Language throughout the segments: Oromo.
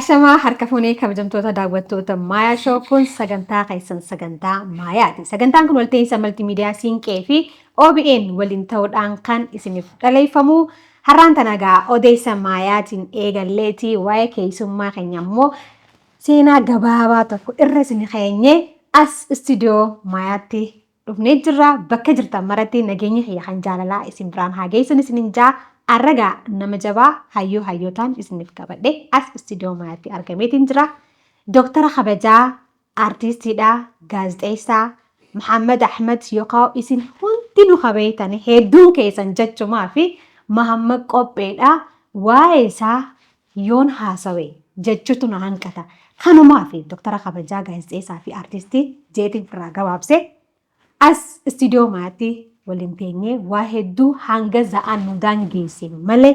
Ashamaa harka fuunee kabajamtoota daawwattoota Maayaa Show kun sagantaa keessan sagantaa Maayaati. Sagantaan kun walta'iinsa maltiimiidiyaa Siinqee fi OBN waliin ta'uudhaan kan isiniif dhaleeffamu. Har'aan tana egaa odeessa Maayaatiin eegalleeti waa'ee keessummaa keenya immoo seenaa gabaabaa tokko irra isin keenye as istuudiyoo Maayaatti dhufnee jirra. Bakka jirtan maratti nageenya kiyya kan jaalalaa isin biraan haa geessan isinin jaa. Arragaa nama jabaa hayyuu hayyootaan isiniif qabadhe as istuudiyoo Maayaatti argameetiin jira. Dooktara kabajaa aartistiidha, gaazexeessaa Muhammad Ahmad yookaan isin hundinuu kabeeytan hedduun keessan jechumaa fi Muhammad Qopheedha. Waa'ee isaa yoon haasawe jechuutu na hanqata. Kanumaa fi dooktara kabajaa gaazexeessaa fi aartistii jeetiin firraa gabaabse as istuudiyoo Maayaatti waliin teenyee waa hedduu hanga za'aan nu daangeesse malee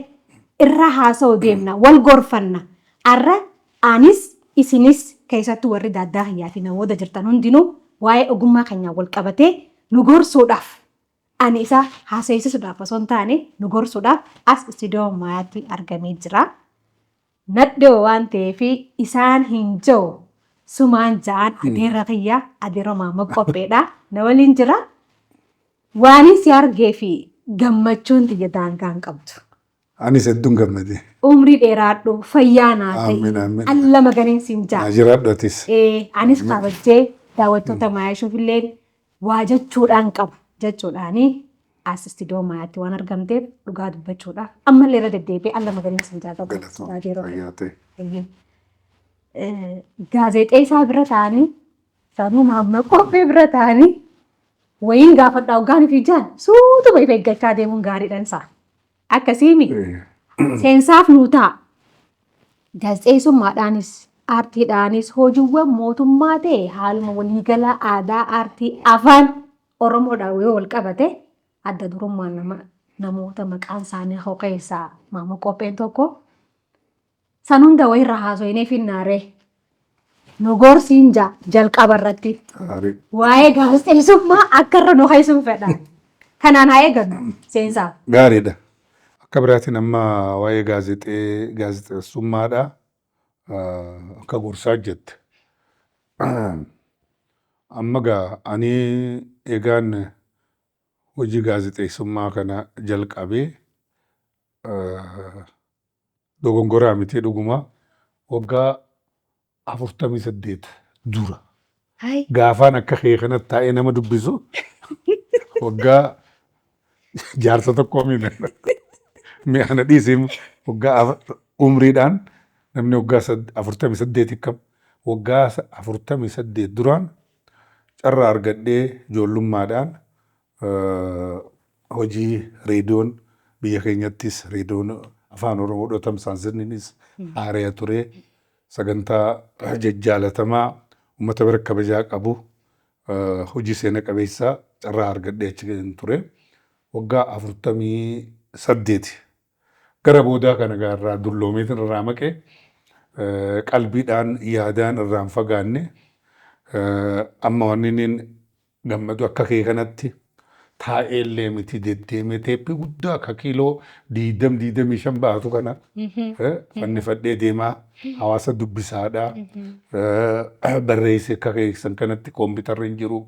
irra haasa'u deemna wal gorfanna. Arra anis isinis keessattuu warri daaddaa kiyyaa fi namoota jirtan hundinuu waa'ee ogummaa keenyaan wal qabatee nu gorsuudhaaf ani isa haasa'isiisuudhaaf osoo hin taane nu gorsuudhaaf as istuudiyoo Maayaatti argamee jira. Nadhoo waan ta'eef isaan hin jiru sumaan ja'an adeera kiyya adeera maama qopheedha na waliin jira. Waan si argee fi gammachuun tiyya daangaa hin qabdu. Anis hedduun gammade. Umrii dheeraadhu fayyaa naa ta'e. Amiin, amiin. Alla maganiin siin ja'a. Naa jiraadhu atis. Anis kabajjee daawwattoota Maayaa illee waa jechuudhaan qabu jechuudhaani as istuudiyoo Maayaatti waan argamteef dhugaa dubbachuudhaaf ammallee irra deddeebi'ee alla maganiin siin ja'a qabu. Galatoom. Fayyaa ta'e. Gaazexeessaa bira ta'anii sanuu Maamma Qophee bira ta'anii wayiin gaafadhaa hoggaan fi jaan suutuma if eeggachaa deemuun gaariidhaan isaa. Akkasiimi seensaaf nuu ta'a. Gaazexeessummaadhaanis aartiidhaanis hojiiwwan mootummaa ta'e haaluma waliigalaa aadaa aartii afaan Oromoodhaan yoo wal qabate adda durummaan nama namoota maqaan isaanii hoo keessaa Maamma Qopheen tokko san hunda wayirra haasofnee finnaaree nu gorsiin jaa jalqaba irratti Gaarii. waa'ee gaazexeessummaa akka irra nu keessuun fedha. Kanaan haa eegannu seensaaf. Gaariidha. Akka biraatiin amma waa'ee gaazexeessummaadha. Akka gorsaa jette. Amma gaa ani egaan hojii gaazexeessummaa kana jalqabee dogongoraa miti dhuguma waggaa 48 dura. Gaafaan akka kee kanatti taa'ee nama dubbisu waggaa jaarsa tokko miidha. Mi'a kana dhiisee waggaa umriidhaan namni waggaa 48 akkam waggaa 48 duraan carraa argadhee ijoollummaadhaan hojii reediyoon biyya keenyattis reediyoon afaan Oromoo tamsaasninis haaraya ture. Sagantaa jajjaalatamaa uummata bira kabajaa qabu hojii seena qabeessaa carraa argadhee achi ture. Waggaa 48 gara boodaa kana irraa dulloomeetiin irraa maqee qalbiidhaan yaadaan irraa hin fagaanne amma wanni inni gammadu akka kee kanatti taa'ee illee miti deddeemee teeppii guddaa akka kiiloo 20 25 baatu kana fannifadhee deemaa hawaasa dubbisaadha. Barreessee akka keessan kanatti kompiitarri hin jiru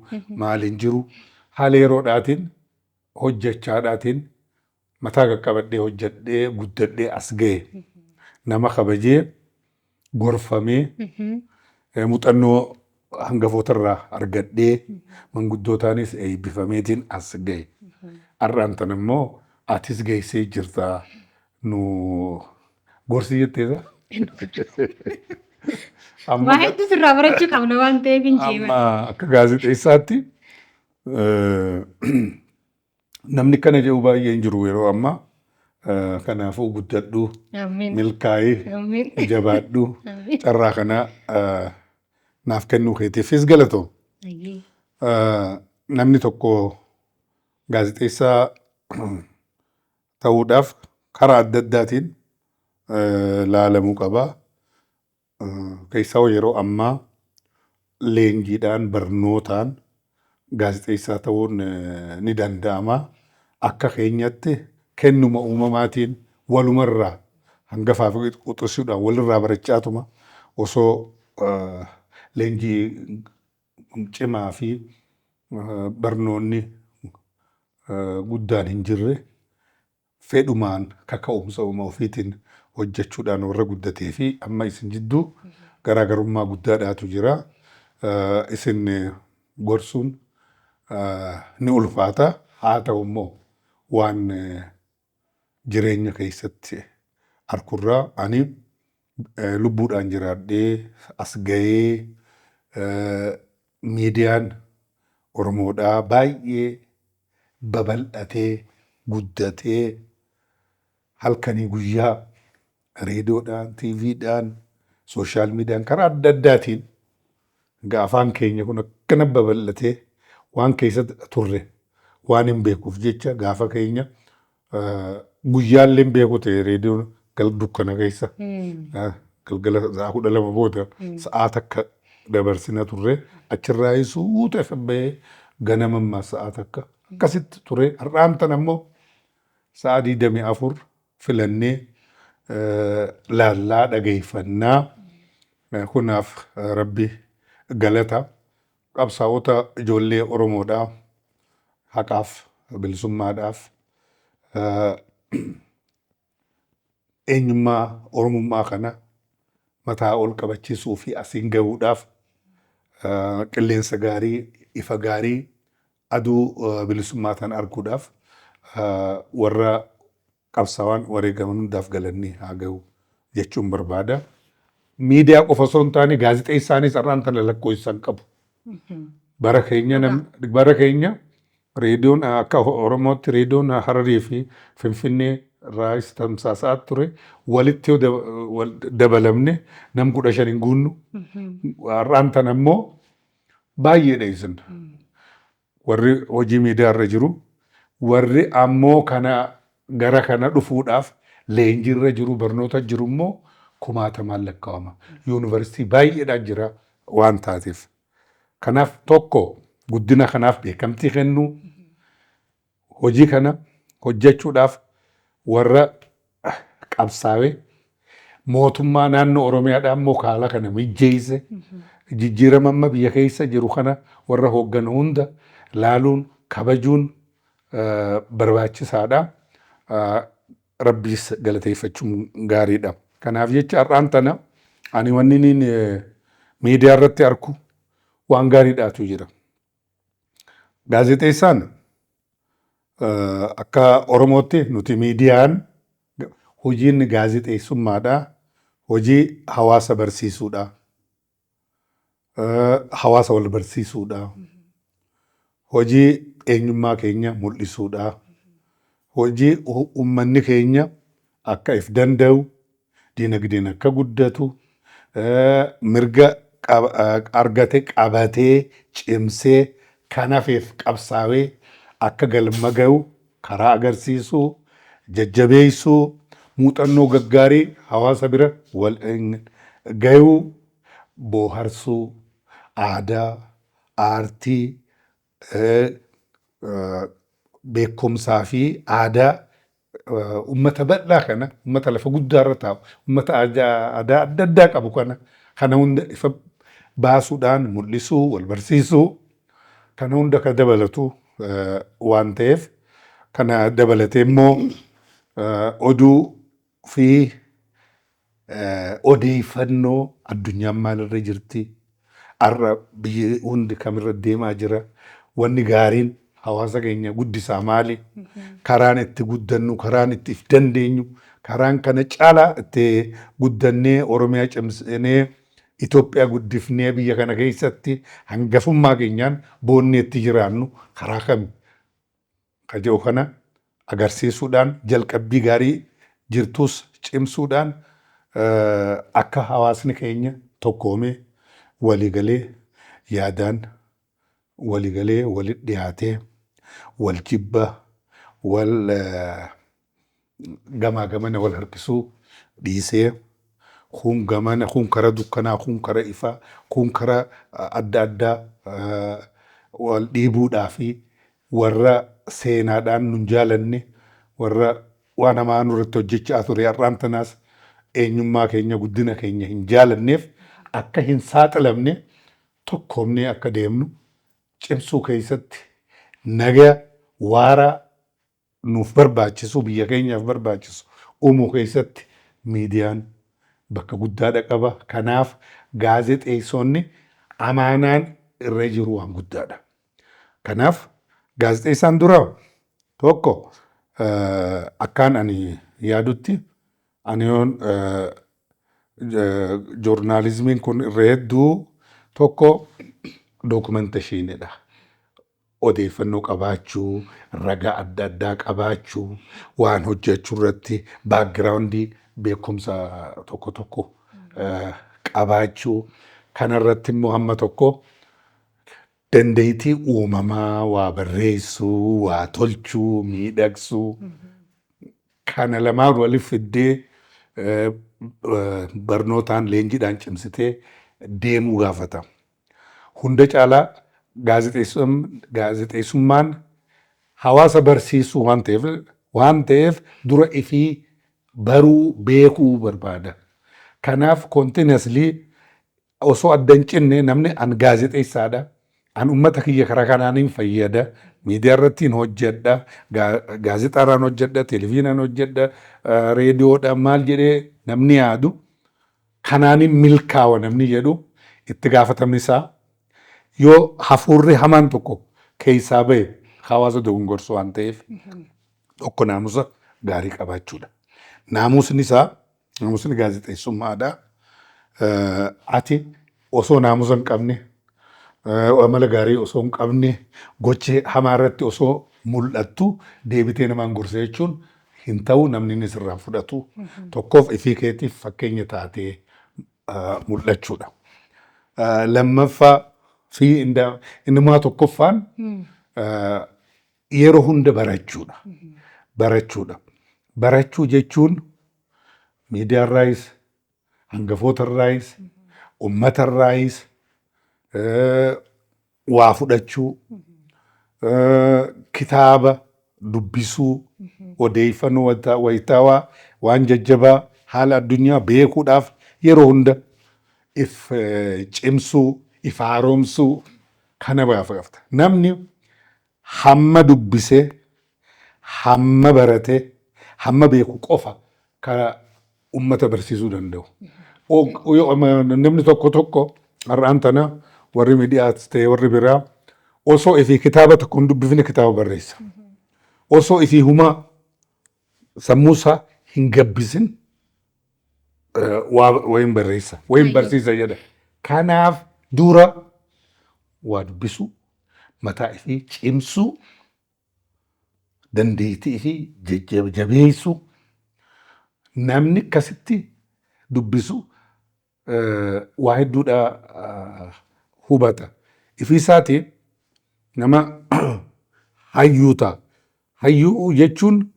maal hin jiru haala yeroodhaatiin hojjechaadhaatiin mataa qaqqabadhee hojjedhee guddadhee as ga'e. Nama kabajee gorfamee muuxannoo hangafoota irraa argadhee manguddootaanis eebbifameetiin as ga'e. Har'aan tan immoo atis geessee jirta nu gorsi jetteesa. Waa hedduu sirraa barachuu qabna waan ta'eef hin jeeman. Amma akka gaazexeessaatti namni kana jedhu baay'ee hin jiru yeroo ammaa. Kanaafuu guddadhu, milkaa'ii, jabaadhu, carraa kana naaf kennuu keetiifis galatoom. Namni tokko gaazexeessaa ta'uudhaaf karaa adda addaatiin laalamuu qaba. Keessaa yeroo ammaa leenjiidhaan barnootaan gaazexeessaa ta'uun ni danda'ama. Akka keenyatti kennuma uumamaatiin walumarraa hangafaa fi quxisuudhaan walirraa barachaatuma Osoo leenjii cimaa fi barnoonni guddaan hin jirre fedhumaan kaka'umsa ofiitiin hojjechuudhaan warra guddatee fi amma isin jidduu garaagarummaa guddaadhaatu jira. Isin gorsuun ni ulfaata. Haa ta'u immoo waan jireenya keessatti arkurraa ani lubbuudhaan jiraadhee as gahee miidiyaan Oromoodhaa baay'ee babal'atee guddatee halkanii guyyaa reediyoodhaan, tiiviidhaan, sooshaal miidiyaan karaa adda addaatiin egaa afaan keenya kun akkana babal'atee waan keessa turre waan hin beekuuf jecha gaafa keenya guyyaallee hin beeku ta'e reediyoon dukkana keessa galgala sa'a 12 booda sa'aa takka dabarsina turre achirraa suuta bahee ganama ammaa sa'aa takka akkasitti ture. Har'aan tan ammoo sa'a 24 filannee laallaa dhageeffannaa kunaaf Rabbi galata. Qabsaa'ota ijoollee Oromoodhaa haqaaf bilisummaadhaaf eenyummaa Oromummaa kana mataa ol qabachiisuu fi asiin gahuudhaaf qilleensa gaarii, ifa gaarii, aduu bilisummaa tan arguudhaaf warra qabsaa'an wareegaman hundaaf galanni haa gahu jechuun barbaada. Miidiyaa qofa osoo hin taane gaazexeessaanis har'aan tana lakkoofsa hin qabu. Bara keenya reediyoon akka Oromootti reediyoon Hararii fi Finfinnee irraas tamsaasaa ture walitti yoo dabalamne nam 15 hin guunnu. Har'aan tana immoo baay'eedha isin. Warri hojii miidiyaa irra jiru warri ammoo kana gara kana dhufuudhaaf leenjiirra jiru barnoota jiru immoo kumaatamaan lakkaa'ama. Yuunivarsiitii baay'eedhaan jira waan taateef. Kanaaf tokko guddina kanaaf beekamtii kennuu hojii kana hojjechuudhaaf warra qabsaa'e mootummaa naannoo Oromiyaadhaa immoo haala kana mijjeesse jijjiirama amma biyya keessa jiru kana warra hoogganu hunda laaluun kabajuun barbaachisaadha. Rabbiis galateeffachuun gaariidha. Kanaaf jecha har'aan tana ani wanni niin miidiyaa irratti arku waan gaariidhaatu jira. Gaazexeessaan akka Oromootti nuti miidiyaan hojiin gaazexeessummaadha. Hojii hawaasa barsiisuudha. Hawaasa wal barsiisuudha. Hojii eenyummaa keenya mul'isuudha. Hojii uummanni keenya akka if danda'u, dinagdeen akka guddatu, mirga argate qabatee cimsee kan hafeef qabsaa'ee akka galma gahu karaa agarsiisuu, jajjabeessuu, muuxannoo gaggaarii hawaasa bira wal gahuu, booharsuu, aadaa, aartii, beekumsaa fi aadaa uummata bal'aa kana uummata lafa guddaa irra taa'u uummata aadaa adda addaa qabu kana hunda ifa baasuudhaan mul'isuu wal barsiisuu kana hunda kan dabalatu waan ta'eef kana dabalatee immoo oduu fi odeeffannoo addunyaan maalirra jirti har'a biyyi hundi kamirra deemaa jira wanni gaariin hawaasa keenya guddisaa maali karaan itti guddannu karaan itti if dandeenyu karaan kana caalaa itti guddannee Oromiyaa cimsinee Itoophiyaa guddifnee biyya kana keessatti hangafummaa keenyaan boonnee itti jiraannu karaa kami ka jedhu kana agarsiisuudhaan jalqabbii gaarii jirtus cimsuudhaan akka hawaasni keenya tokkoomee waliigalee yaadaan waliigalee walitti dhiyaatee wal jibba wal gamaa gamana wal harkisuu dhiisee kun gamana kun kara dukkanaa kun kara ifaa kun kara adda addaa wal dhiibuudhaa fi warra seenaadhaan nun jaalanne warra waan hamaa nurratti hojjechaa ture har'aan tanaas eenyummaa keenya guddina keenya hin jaalanneef Akka hin saaxilamne, tokkoomnee akka deemnu cimsuu keessatti, nagaa waaraa nuuf barbaachisu, biyya keenyaaf barbaachisu uumuu keessatti miidiyaan bakka guddaadha qaba. Kanaaf gaazexeessonni amaanaan irra jiru waan guddaadha. Kanaaf gaazexeessaan dura tokko, akkaan ani yaadutti, ani yoon joornaalizimiin kun irra hedduu tokko documentationidha. Odeeffannoo qabaachuu, ragaa adda addaa qabaachuu, waan hojjechuu irratti backgroundii beekumsa tokko tokko qabaachuu, kanarratti immoo hamma tokko dandeettii uumamaa waa barreessuu, waa tolchuu, miidhagsuu, kana lamaan waliif fiddee barnootaan leenjiidhaan cimsitee deemuu gaafata. Hunda caalaa gaazexeessummaan hawaasa barsiisuu waan ta'eef dura ifii baruu beekuu barbaada. Kanaaf continuously osoo adda hin cinne namni an gaazexeessaadha. An uummata kiyya karaa kanaan hin fayyada. Miidiyaa irratti hin hojjedha. Gaazexaarraan hojjedha. Televiziyoonaan hojjedha. Reediyoodha maal jedhee namni yaadu. Kanaan hin milkaawa namni jedhu, itti gaafatamni isaa yoo hafuurri hamaan tokko keessaa bahe hawaasa dogongorsu waan ta'eef, tokko naamusa gaarii qabaachuudha. Naamusni isaa, naamusni gaazexeessummaadha. Ati osoo naamusa hin qabne, amala gaarii osoo hin qabne, gochi hamaa irratti osoo mul'attu deebitee namaan gorsa jechuun hin ta'u, namni inni sirraan fudhatu. Tokkoof ifii keetiif fakkeenya taatee mul'achuudha. Lammaffaa fi innumaa tokkoffaan yeroo hunda barachuudha. Barachuudha. Barachuu jechuun miidiyaarraayis, hangafootarraayis, uummatarraayis waa fudhachuu, kitaaba dubbisuu, odeeffannoo wayitaawaa, waan jajjabaa haala addunyaa beekuudhaaf yeroo hunda if cimsuu, if haaromsuu kana gaafata. Namni hamma dubbisee, hamma baratee, hamma beeku qofa ka ummata barsiisuu danda'u. Namni tokko tokko har'aan tana warri miidiyaas ta'e warri biraa osoo ifii kitaaba tokko hin dubbifne kitaaba barreessa. Osoo ifii humaa sammuusaa hin gabbisin waa wayin barreessa, wayin barsiisa jedha. Kanaaf dura waa dubbisuu, mataa ifii cimsuu, dandeettii ifii jabeessuu, namni akkasitti dubbisu waa hedduudha hubata. Ifii isaatii nama hayyuu ta'a. Hayyuu jechuun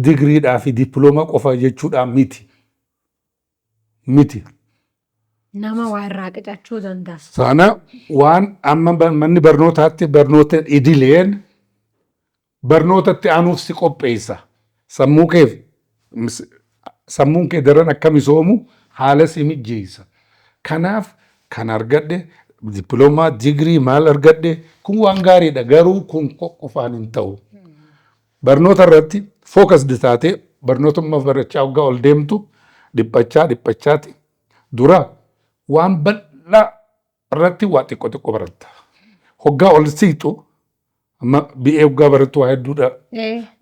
digiriidhaa fi dippiloomaa qofa jechuudhaan miti. Miti. Nama waa irraa qicachuu danda'a. Sana waan amma manni barnootaatti barnoota idileen barnootatti aanuuf si qopheessa. Sammuu keef sammuun kee daran akka misoomu haala si mijjeessa. Kanaaf kan argadhe dippiloomaa, digirii maal argadhe, kun waan gaariidha, garuu kun qofaan hin ta'u. Barnoota irratti focused taatee barnootuma barachaa waggaa ol deemtu dhiphachaa dhiphachaati dura waan bal'aa irratti waa xiqqoo xiqqoo baratta. Hoggaa ol siitu, amma BA hoggaa barattu waa hedduudha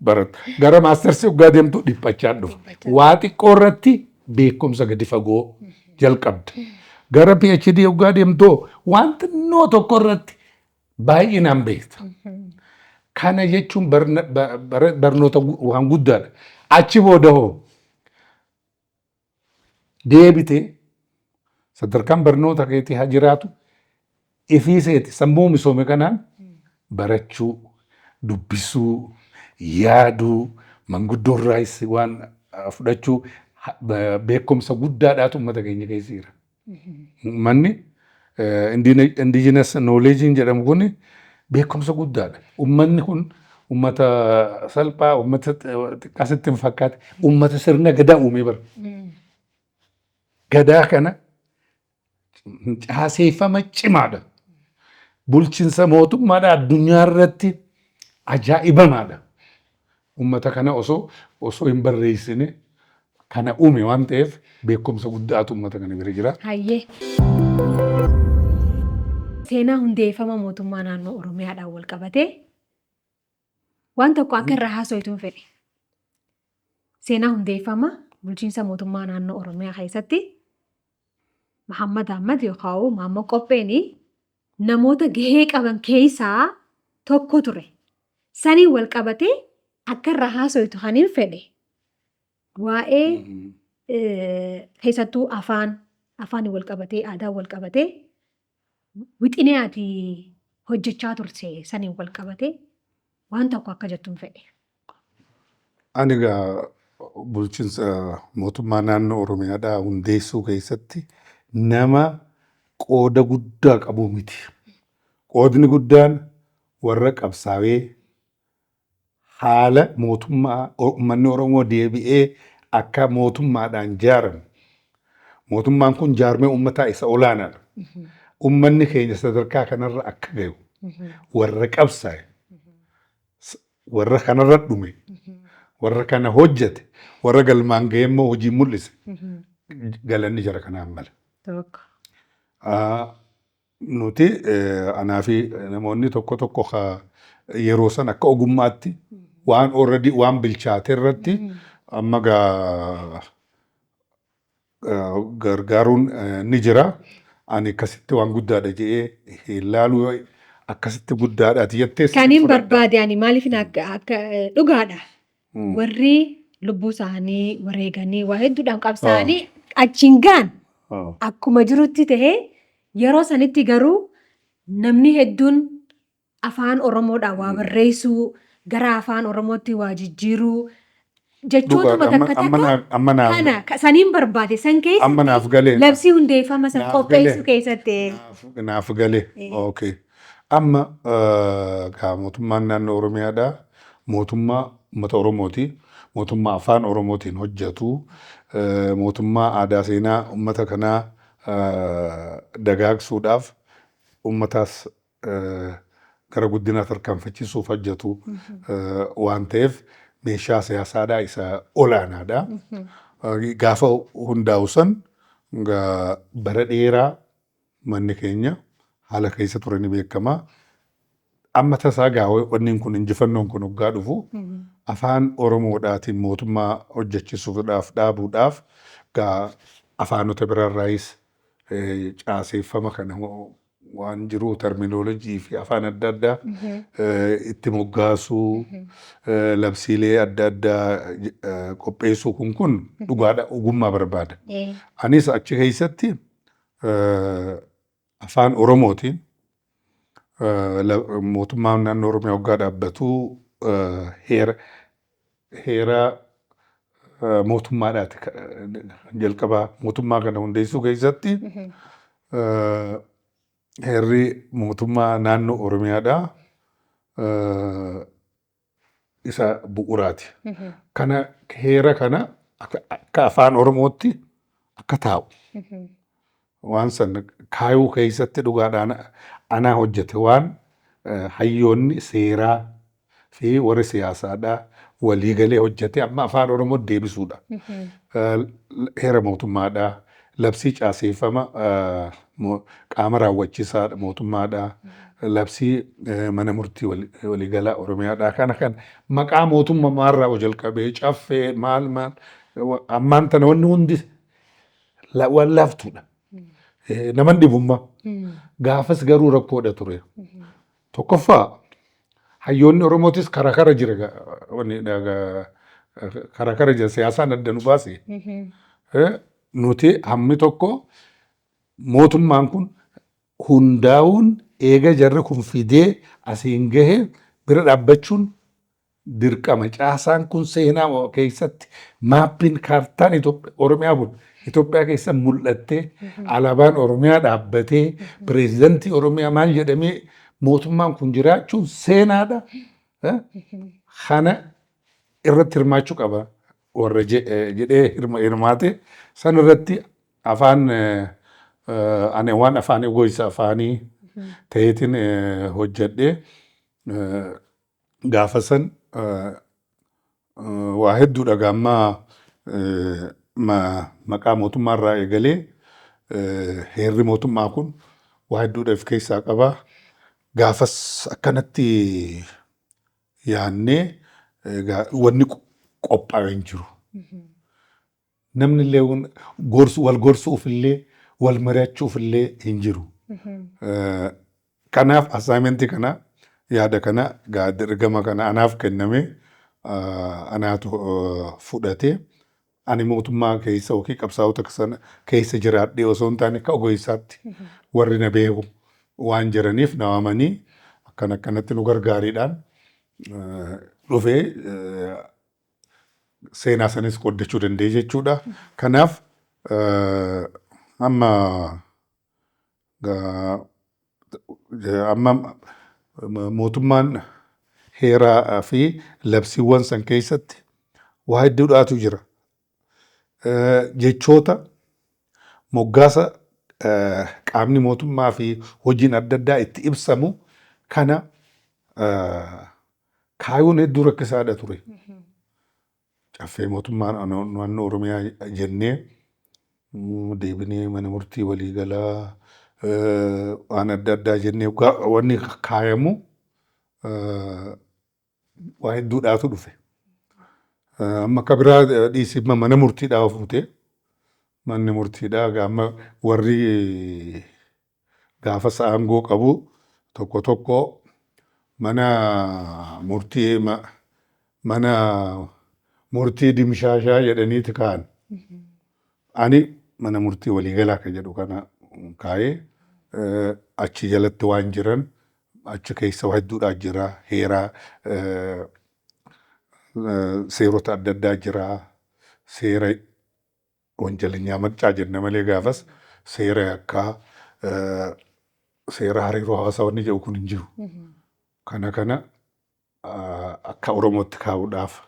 baratta. Gara mastersii hoggaa deemtu dhiphachaa dhufa. Waa xiqqoo irratti beekumsa gadi fagoo jalqabda. Gara PhD hoggaa deemtu waan xinnoo tokko irratti baay'inaan beekta. Kana jechuun barnoota waan guddaadha. Achi booda hoo deebitee sadarkaan barnoota keetii haa jiraatu, ifii seeti sammuu misoome kanaan barachuu, dubbisuu, yaaduu, manguddoo irraayis waan fudhachuu, beekumsa guddaadhaatu uummata keenya keessa jira. Uummanni indigenous knowledge jedhamu kun beekumsa guddaadha. Uummanni kun uummata salphaa, uummata xiqqaa sitti hin fakkaate, uummata sirna gadaa uumee bara. Gadaa kana Caaseeffama cimaadha. Bulchiinsa mootummaadha addunyaa irratti ajaa'ibamaadha. Uummata kana osoo hin barreessine kana uume waan ta'eef beekumsa guddaatu uummata kana bira jira. Hayyee. Seenaa hundeeffama mootummaa naannoo Oromiyaadhaan wal qabatee waan tokko akka irraa haasoftuun fedhe. Seenaa hundeeffama bulchiinsa mootummaa naannoo Oromiyaa keessatti Mahammad Ahmad yookaan Maammoo Qopheen namoota gahee qaban keessaa tokko ture. Saniin wal qabatee akka irraa haasoftu kan hin fedhe. Waa'ee keessattuu afaan wal qabatee, aadaan wal qabatee, wixinee ati hojjechaa turte saniin wal qabatee waan tokko akka jettuun fedhe. Ani egaa bulchiinsa mootummaa naannoo Oromiyaadhaa hundeessuu keessatti nama qooda guddaa qabu miti. Qoodni guddaan warra qabsaa'ee haala mootummaa uummanni Oromoo deebi'ee akka mootummaadhaan ijaaramu. Mootummaan kun jaarmee uummataa isa olaanaadha. Uummanni keenya sadarkaa kanarra akka gahu warra qabsaa'e, warra kanarra dhume, warra kana hojjete, warra galmaan ga'e immoo hojii mul'ise, galanni jara kanaan mala. Tokko. Nuti, anaa fi namoonni tokko tokko yeroo san akka ogummaatti waan already waan bilchaate irratti amma gaa gargaaruun ni jira. Ani akkasitti waan guddaadha jedhee hin laalu, akkasitti guddaadha ati jettee. Kan hin barbaade ani maaliif akka dhugaadha. Warri lubbuu isaanii wareeganii waa hedduudhaan qabsaa'anii achiin gaan akkuma jirutti tahee, yeroo sanitti garuu namni hedduun afaan Oromoodhaan waa barreessuu, gara afaan Oromootti waa jijjiiruu jechootuma takka takka kana saniin barbaade san keessa Amma naaf galee. labsii hundeeffama san qopheessuu keessatti. Naaf galee. Okay. Amma gaa mootummaan naannoo Oromiyaadhaa mootummaa uummata Oromooti. Mootummaa afaan Oromootiin hojjetu. Mootummaa aadaa seenaa uummata kanaa dagaagsuudhaaf, uummataas gara guddinaa tarkaanfachiisuuf hojjetu waan ta'eef meeshaa siyaasaadhaa isa olaanaadha. Gaafa hundaa'u san bara dheeraa manni keenya haala keessa ture ni beekama. Amma tasaa gaa wanni kun, injifannoon kun hoggaa dhufu, afaan Oromoodhaatiin mootummaa hojjechiisuudhaaf dhaabuudhaaf gaa afaanota biraarraayis caaseeffama kana waan jiru, terminology fi afaan adda addaa itti moggaasuu, labsiilee adda addaa qopheessuu, kun dhugaadha, ogummaa barbaada. Anis achi keessatti afaan Oromootiin mootummaan naannoo Oromiyaa waggaa dhaabbatu heera mootummaadhaati jalqabaa mootummaa kana hundeessuu keessatti heerri mootummaa naannoo Oromiyaadhaa isa bu'uuraati. Kana heera kana akka afaan Oromootti akka taa'u waan san kaayuu keessatti dhugaadhaan anaa hojjete, waan hayyoonni seeraa fi warri siyaasaadhaa waliigalee hojjete amma afaan Oromoo deebisuudha. Heera mootummaadhaa, labsii caaseeffama qaama raawwachiisaa mootummaadhaa, labsii mana murtii waliigalaa Oromiyaadhaa, kana kan maqaa mootummaarraa jalqabee caffee maal maal ammaan tana wanni hundi waan laaftuudha. Naman dhibummaa. Gaafas garuu rakkoodha ture. Tokkoffaa, hayyoonni Oromootis karaa kara jira, karaa kara jira, siyaasaan adda nu baase. Nuti hammi tokko mootummaan kun hundaa'uun eega jarri kun fidee asiin gahe bira dhaabbachuun dirqama. Caasaan kun seenaa keessatti maappiin kaartaan Oromiyaa kun Itoophiyaa keessa mul'attee, alaabaan Oromiyaa dhaabbatee, pireezidantii Oromiyaa maal jedhamee mootummaan kun jiraachuun seenaadha. Kana irratti hirmaachuu qaba warra jedhee hirmaate san irratti afaan Ani waan afaanii, gosa afaanii ta'eetiin hojjedhee gaafa san waa hedduudha. Gaammaa maqaa mootummaa irraa eegalee heerri mootummaa kun waa hedduudha of keessaa qaba. Gaafas akkanatti yaannee wanni qophaa'e hin jiru. Namni illee wal gorsuuf illee, wal mari'achuuf illee hin jiru. Kanaaf assignmentii kana, yaada kana, dirqama kana anaaf kenname, anaatu fudhate. Ani mootummaa keessa yookiin qabsaa'ota sana keessa jiraadhee osoo hin taane, akka ogeessaatti warri na beeku waan jiraniif na waamanii akkana akkanatti nu gargaariidhaan dhufee seenaa sanis qooddachuu danda'e jechuudha. Kanaaf amma mootummaan heeraa fi labsiiwwan san keessatti waa hedduudhaatu jira. Jechoota moggaasa qaamni mootummaa fi hojiin adda addaa itti ibsamu kana kaayuun hedduu rakkisaadha ture. Caffee mootummaa naannoo Oromiyaa jennee deebinee mana murtii waliigalaa waan adda addaa jennee wanni kaayamu waa hedduudhaatu dhufe. Amma akka biraa dhiisii, mana murtiidhaa fuute, manni murtiidhaa amma warri gaafas aangoo qabu tokko tokko mana murtii dimshaashaa jedhaniiti ka'an. Ani mana murtii waliigalaa kan jedhu kana kaa'ee, achi jalatti waan jiran, achi keessa waa hedduudhaa jira, heeraa, seerota adda addaa jira. Seera wanjalanyaa maqcaa jenna malee gaafas seera yakkaa, seera hariiroo hawaasaa wanni jedhu kun hin jiru. Kana akka Oromootti kaa'uudhaaf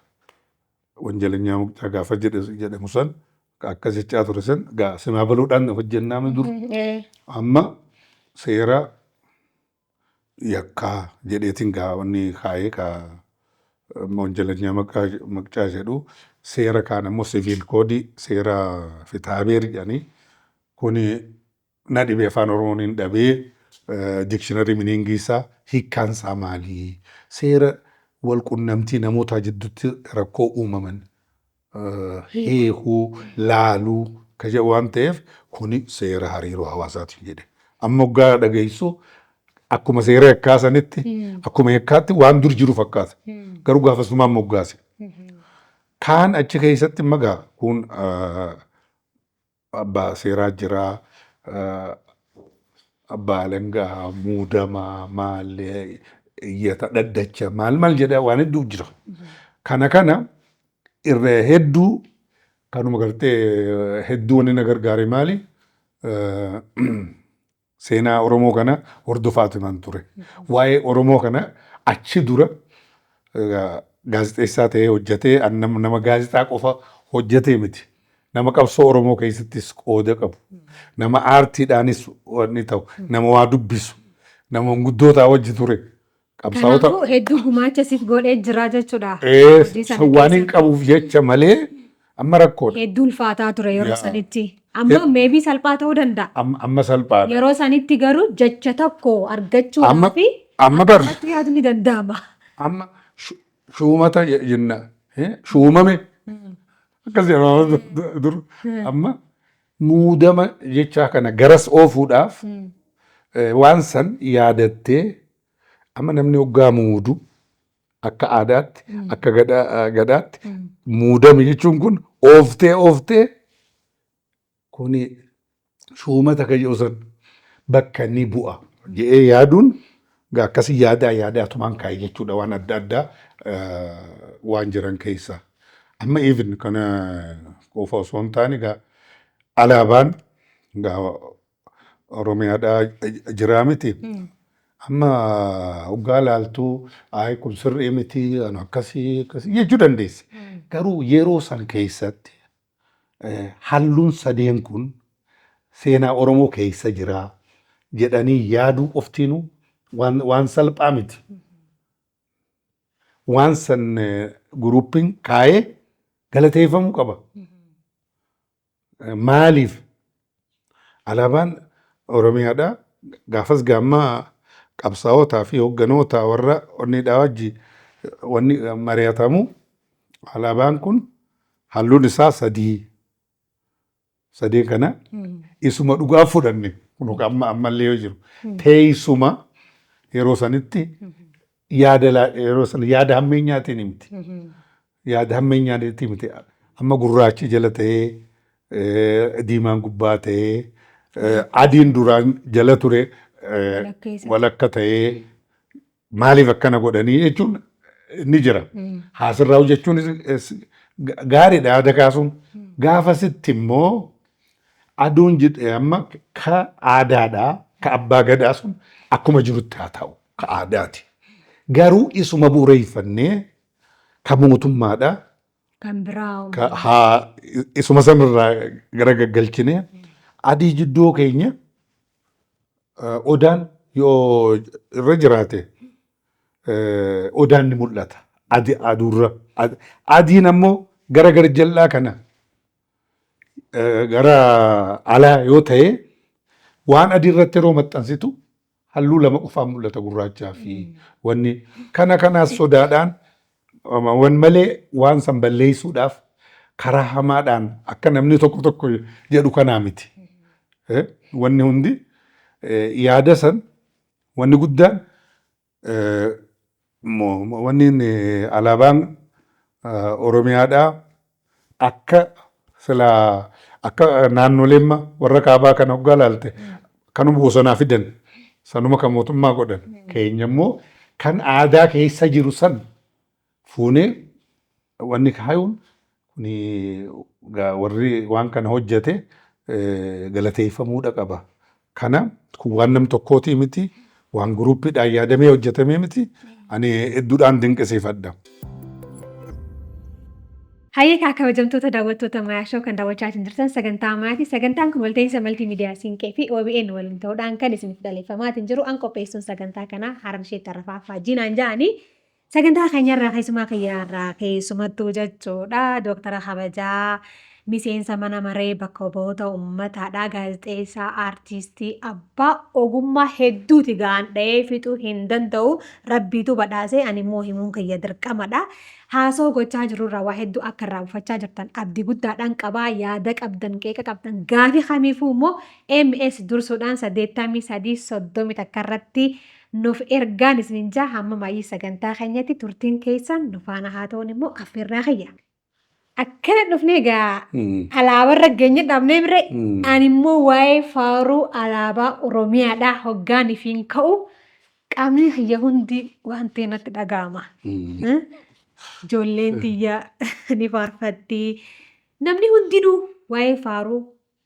wanjalanyaa maqcaa gaafa jedhamu san akkas jechaa ture san simaa baluudhaan hojjennaa dur. Amma seera yakkaa jedheetiin gaa wanni kaa'ee kaa wanjalanyaa maqcaa jedhu, seera kaan ammoo civil codeii, seera fitaabeer jedhanii kuni na dhibee, afaan Oromoon hin dhabee, dictionary meaningii isaa, hiikkaan isaa maalii, seera wal qunnamtii namootaa jidduutti rakkoo uumaman hiikuu laaluu ka jedhu waan ta'eef, kuni seera hariiroo hawaasaatiin jedhe. Amma waggaa dhageessu akkuma seera yakkaa sanitti, akkuma yakkaatti waan dur jiru fakkaata. Garuu gaafasumaan moggaase. Kaan achi keessatti magaa kun abbaa seeraa jiraa, abbaa alangaa, muudamaa, maal, iyyata, dhaddacha, maal maal jedha, waan hedduu jira. Kana irra hedduu kanuma gartee hedduu wanni na gargaare maali? Seenaa Oromoo kana hordofaatumaan ture. Waa'ee Oromoo kana achi dura gaazexeessaa ta'ee hojjetee, nama gaazexaa qofa hojjetee miti. Nama qabsoo Oromoo keessattis qooda qabu. Nama aartiidhaanis wanni ta'u, nama waa dubbisu, nama manguddootaa wajji ture. Qabsaa'ota. Kanaafuu hedduu gumaacha siif godhee jira jechuudha. Waan hin qabuuf jecha malee amma rakkoodha. Hedduu ulfaataa ture yeroo sanitti. Amma maybe salphaa ta'uu danda'a. Amma salphaadha. Yeroo sanitti garuu jecha tokko argachuudhaaf Amma bar. Akkatti yaadu ni danda'ama. Amma shuumata jenna. Shuumame. Akkas jedhama dur. Amma muudama jechaa kana garas oofuudhaaf waan san yaadattee, amma namni hoggaa muudu akka aadaatti, akka gadaatti muudame jechuun kun ooftee ooftee kuni shuumata kan jedhu san bakka ni bu'a jedhee yaaduun akkasii yaadaa yaadaatumaan kaa'e jechuudha, waan adda addaa waan jiran keessaa. Amma even kana qofa osoo hin taane, gaa alaabaan gaa Oromiyaadhaa jiraa miti. Amma hoggaa laaltuu, ayi kun sirrii miti, anu akkasii akkasii jechuu dandeesse. Garuu yeroo san keessatti halluun sadeen kun Seenaa Oromoo keessa jira jedhanii yaaduu qoftiinuu waan salphaa miti. Waan san guruupiin kaayee galateeffamuu qaba. Maaliif alaabaan Oromiyaadhaa gaafas gaammaa qabsaa'otaa fi hoogganoota warra onniidhaa wajji wanni mari'atamu, alaabaan kun halluun isaa sadii. Sadeen kana isuma dhugaa fudhanne kun amma ammallee yoo jiru. Teessuma yeroo sanitti yaada yeroo sana yaada hammeenyaatiin miti. Yaada hammeenyaatiin miti. Amma gurraachi jala ta'ee, diimaan gubbaa ta'ee, adiin duraan jala ture walakka ta'ee, maaliif akkana godhanii jechuun ni jira. Haasirraa hojjechuun gaariidha yaada kaasuun. Gaafasitti immoo aduun amma ka aadaadhaa, ka abbaa gadaa sun akkuma jirutti haa ta'u, ka aadaati. Garuu isuma bu'uureeffannee ka mootummaadhaa Kan biraa. Haa isuma sanarraa gara gaggalchinee adii jidduu keenya odaan yoo irra jiraate odaan ni mul'ata. Adi aduurra. Adiin ammoo gara gara jal'aa kana gara alaa yoo ta'e, waan adii irratti yeroo maxxansitu halluu lama qofaan mul'ata, gurraachaa fi wanni kana. Kanaas sodaadhaan wan malee waan san balleessuudhaaf karaa hamaadhaan akka namni tokko tokko jedhu kanaa miti. Wanni hundi yaada san wanni guddaan wanni alaabaan Oromiyaadhaa akka silaa akka naannoleen warra kaabaa kana hoggaa laalte kanuma bosonaa fidan, sanuma kan mootummaa godhan. Keenya immoo kan aadaa keessa jiru san fuunee wanni kaayuun kuni warri waan kana hojjete galateeffamuudha qaba. Kana kun waan nam tokkootii miti, waan guruuppiidhaan yaadamee hojjetamee miti, ani hedduudhaan dinqisiifadha. Hayyee, kabajamtoota daawwattoota Maayaa Show, kan daawwachaa jirtan sagantaa Maayaati. Sagantaan kun walta'iinsa maltiimiidiyaa Siinqee fi OBN waliin ta'uudhaan kan isiniif dhaleeffamaatiin jiru. An qopheessuun sagantaa kanaa Harmishee Tarrafaa Faajjiinaan ja'anii, sagantaa keenyarraa keessumaa kiyyaarraa keessumattuu jechuudha. Dooktara kabajaa, miseensa mana maree bakka bu'oota uummataadha. Gaazexeessaa, aartistii, abbaa ogummaa hedduuti, ga'an dha'ee fixuu hin danda'u. Rabbiitu badhaasee, ani immoo himuun kiyya dirqamadha. Haasoo gochaa jirurraa waa hedduu akka irraa buufachaa jirtan abdii guddaadhaan qabaa. Yaada qabdan, qeeqa qabdan, gaafii kamiifuu immoo MS dursuudhaan 83 31 irratti nuuf ergaan isinin jaa. Hamma maayyii sagantaa keenyatti turtiin keessan nu faana haa ta'uun immoo affeerraa kiyya. Akkana dhufnee egaa alaabarra geenye dhabnee bire. Ani immoo waa'ee faaruu alaabaa Oromiyaadhaa hoggaan ifiin ka'u qaamni kiyya hundi waan ta'e natti dhaga'ama. Ijoolleen tiyya ni faarfatti. Namni hundinuu waa'ee faaruu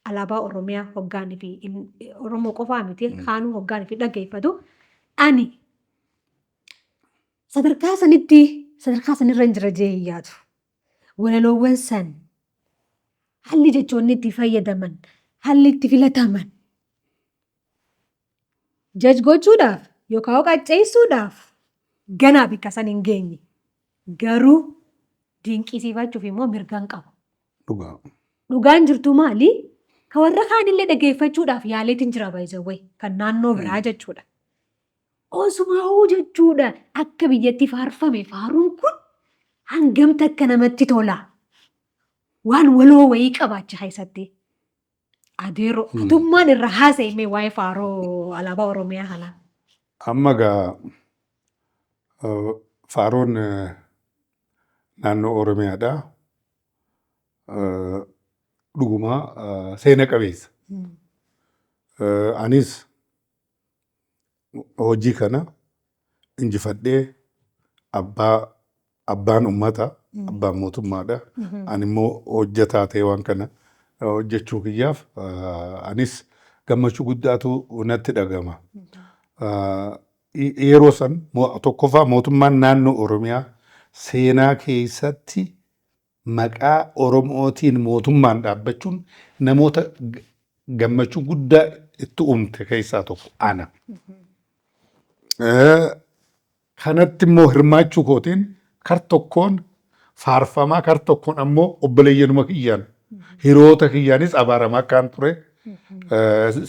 alaabaa Oromiyaa hoggaan fi Oromoo qofaa miti, kaanuu hoggaan fi dhaggeeffatu. Ani sadarkaa sanitti, sadarkaa sanirra hin jira jee hin yaadu. Walaloowwan san, haalli jechoonni itti fayyadaman, haalli itti filataman, jaj gochuudhaaf yookaan qacceessuudhaaf ganaa bikka san hin geenye. Garuu dinqisiifachuuf immoo mirga hin qabu. Dhugaa. Dhugaan jirtu maali? Ka warra kaanillee dhaggeeffachuudhaaf yaaleetiin jira baay'ee, kan naannoo biraa jechuudha. Osumaa'uu jechuudha, akka biyyatti faarfame faaruun kun hangam takka namatti tola. Waan waloo wayii qabaacha keessatti. Adeeroo, atummaan irra haasa'e waa'ee faaruu alaabaa Oromiyaa kanaa. Amma gaa faaruun naannoo Oromiyaadhaa dhugumaa seena qabeessa. Anis hojii kana injifadhee, abbaan uummata, abbaan mootummaadha. Ani immoo hojjetaa ta'e waan kana hojjechuu kiyyaaf anis gammachuu guddaatu natti dhagama. Yeroo san tokkoffaa mootummaan naannoo Oromiyaa seenaa keessatti maqaa Oromootiin mootummaan dhaabbachuun namoota gammachuu guddaa itti uumte keessaa tokko ana. Kanatti immoo hirmaachuu kootiin kar tokkoon faarfamaa, kar tokkoon ammoo obboleeyyanuma kiyyaan, hiriyoota kiyyaanis abaaramaa akkaan ture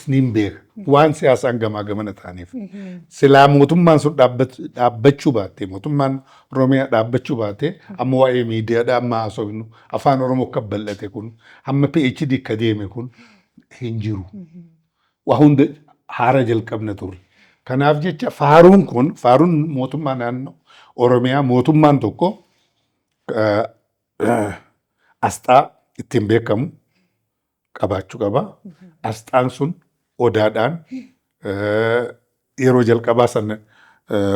niin beeka. Waan siyaasaan gamaa gamana ta'aniif. Silaa mootummaan sun dhaabbachuu baatte, mootummaan Oromiyaa dhaabbachuu baate, amma waa'ee miidiyaadhaa amma haasofnu, afaan Oromoo akka bal'ate kun, hamma PhD akka deeme kun hin jiru. Waa hunda haara jalqabna turre. Kanaaf jecha faaruun kun, faaruun mootummaa naannoo Oromiyaa, mootummaan tokko asxaa ittiin beekamu qabaachuu qaba. Asxaan sun odaadhaan yeroo jalqabaa sana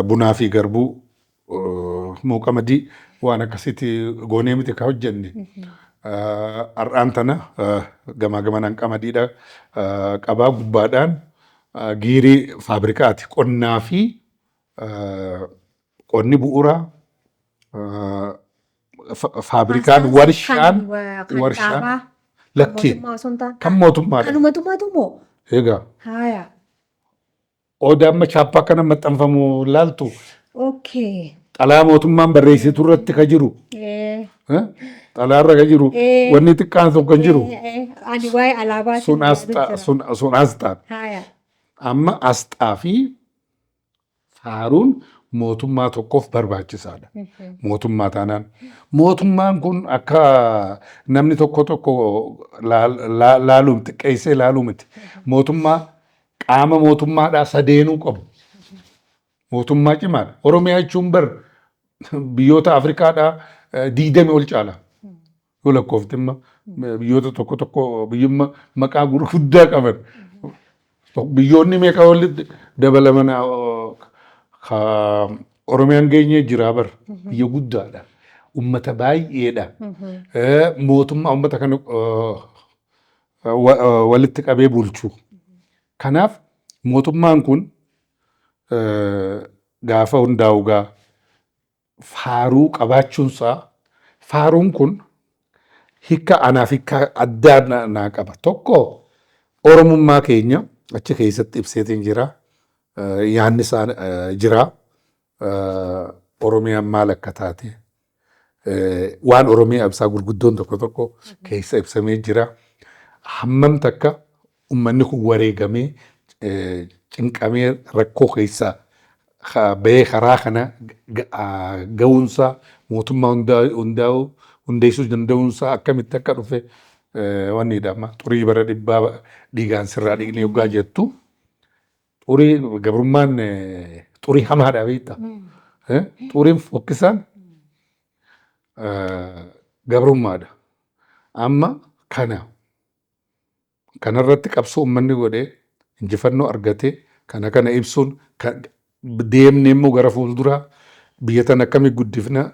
bunaa fi garbuu moo qamadii waan akkasitti goonee miti ka hojjenne. Har'aan tana gamaa gamanaan qamadiidha qabaa, gubbaadhaan giirii faabrikaati. Qonnaa fi qonni bu'uuraa, faabrikaan, warshaan warshaan lakkii kan mootummaadha. Kan mootummaatu moo? Egaa. Haaya. Odaa amma chaappaa kana maxxanfamu laaltu. Xalaa mootummaan barreessitu irratti ka jiru. Xalaa irra ka jiru. Wanni xiqqaan tokko kan jiru. Ani waa'ee alaabaa. Sun asxaa, sun asxaa. Haaya. Amma asxaa fi faaruun mootummaa tokkoof barbaachisaadha. Mootummaa taanaan. Mootummaan kun akka namni tokko tokko laaluun xiqqeessee laaluu miti. Mootummaa qaama mootummaadhaa sadeenuu qabu. Mootummaa cimaadha. Oromiyaa jechuun bar biyyoota Afrikaadhaa 20 ol caala. Yoo lakkoofte imma biyyoota tokko tokko, biyyumma maqaa gurguddaa qaban. Biyyoonni meeqa walitti dabalaman Oromiyaan geenyee jira bar, biyya guddaadha. Ummata baay'eedha. Mootummaa ummata kana walitti qabee bulchu. Kanaaf mootummaan kun gaafa hundaa'u gaa faaruu qabaachuunsaa, faaruun kun hiika anaaf hiika addaa naa qaba. Tokko, Oromummaa keenya achi keessatti ibseetiin jira. Yaadni isaa jira. Oromiyaan maal akka taate, waan Oromiyaa ibsaa gurguddoon tokko tokko keessa ibsamee jira. Hammam takka uummanni kun wareegamee, cinqamee, rakkoo keessaa bahee karaa kana ga'uunsaa, mootummaa hundaa'uu hundeessuu danda'uunsaa akkamitti akka dhufe wanni jedhama. Xurii bara dhibbaa dhiigaan sirraa dhiqnee yoggaa jettu, xurii gabrummaan xurii hamaadha, beektaa. Xuriin fokkisaan gabrummaadha. Amma kana kanarratti qabsoo uummanni godhee injifannoo argatee kana ibsuun, deemnee immoo gara fuulduraa biyya tana akkamitti guddifna,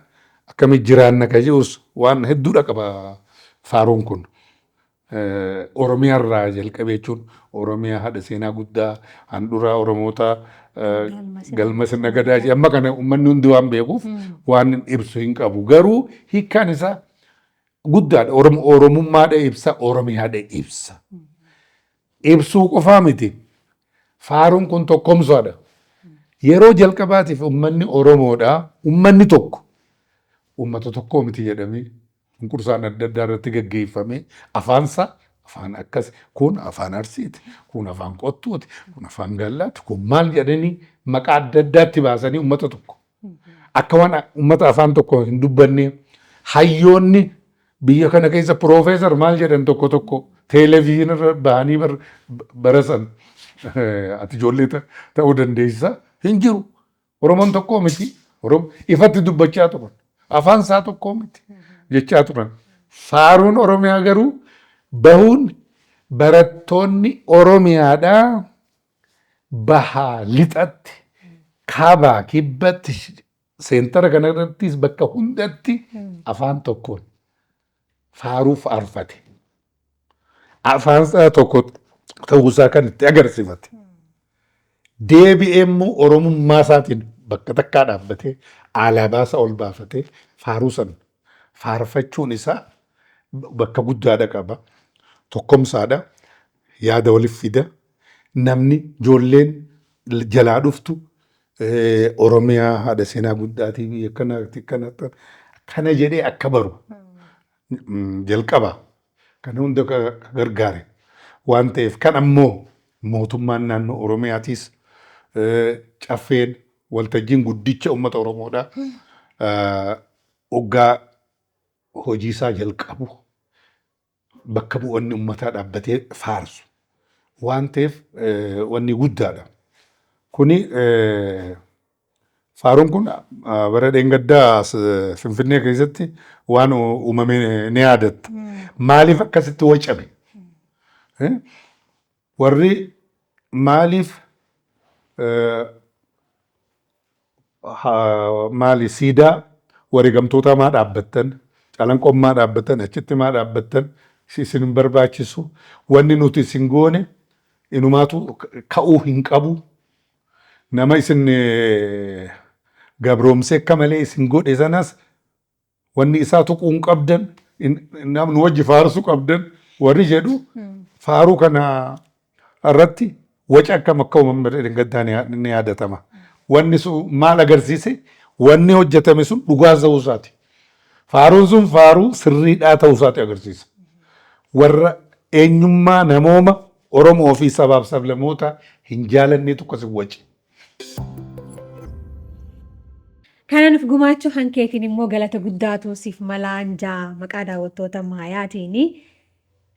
akkamitti jiraanna ka jedhus waan hedduudha qaba faaruun kun. Oromiyaa irraa jalqabee jechuun, Oromiyaa haadha seenaa guddaa, handhuraa Oromoota, galma sirna gadaa, amma kana uummanni hundi waan beekuuf waan ibsu hin qabu. Garuu hiikkaan isaa guddaadha. Oromummaadha ibsa, Oromiyaadha ibsa. Ibsuu qofaa miti. Faaruun kun tokkomsaadha. Yeroo jalqabaatiif uummanni Oromoodha. Uummanni tokko uummata tokkoo miti jedhamee cunqursaan adda addaa irratti gaggeeffamee, afaansaa afaan akkas, kun afaan Arsiiti, kun afaan Qottuuti, kun afaan Gallaati, kun maal jedhanii maqaa adda addaatti baasanii uummata tokko akka waan uummata afaan tokko hin dubbanne, hayyoonni biyya kana keessa piroofeesar maal jedhan tokko tokko televezyiinii irra bahanii barasan, ati ijoollee ta'uu dandeessa, hin jiru. Oromoon tokkoo miti. Ifatti dubbachaa turan. Afaan isaa tokkoo miti jechaa turan. Faaruun Oromiyaa garuu bahuun barattoonni Oromiyaadhaa bahaa lixatti, kaabaa kibbatti, seentara kanarrattis bakka hundatti afaan tokkoon faaruu faarfate. Afaan isaa tokko ta'uusaa kan itti agarsiifate. Deebi'ee immoo Oromummaa isaatiin bakka takkaa dhaabbatee, alaabaa isaa ol baafatee faaruu san faarfachuun isaa bakka guddaadha qaba. Tokkomsaadha. Yaada waliif fida. Namni ijoolleen jalaa dhuftu Oromiyaa haadha seenaa guddaatii, biyya kanaati, kana jedhee akka baru jalqaba. Kana hunda ka gargaare waan ta'eef, kan ammoo mootummaan naannoo Oromiyaatiis, caffeen waltajjiin guddicha uummata Oromoodha. Hoggaa hojii isaa jalqabu bakka bu'oonni uummataa dhaabbatee faarsu waan ta'eef, wanni guddaadha. Kuni faaruun kun bara dheengaddaa Finfinnee keessatti waan uumame ni yaadatta. Maaliif akkasitti wacame? Warri maaliif maali siidaa wareegamtoota maa dhaabbattan, Calanqoon maa dhaabbattan, achitti maa dhaabbattan, isin hin barbaachisu, wanni nuti isin goone inumaatu ka'uu hin qabu, nama isin gabroomsee akka malee isin godhe sanas wanni isaa tuquu hin qabdan, nu wajji faarsuu qabdan warri jedhu, faaruu kana irratti waca akkam akka uumame gaddaa ni yaadatama. Wanni sun maal agarsiise? Wanni hojjetame sun dhugaa ta'uu isaati. Faaruun sun faaruu sirriidhaa ta'uu isaati agarsiisa. Warra eenyummaa namooma Oromoo fi sabaaf sablammoota hin jaalanneetu akkas wace. Kana nuuf gumaachuu kan keetiin immoo galata guddaatu siif malaan jaa maqaa daawwattoota Maayaatiin.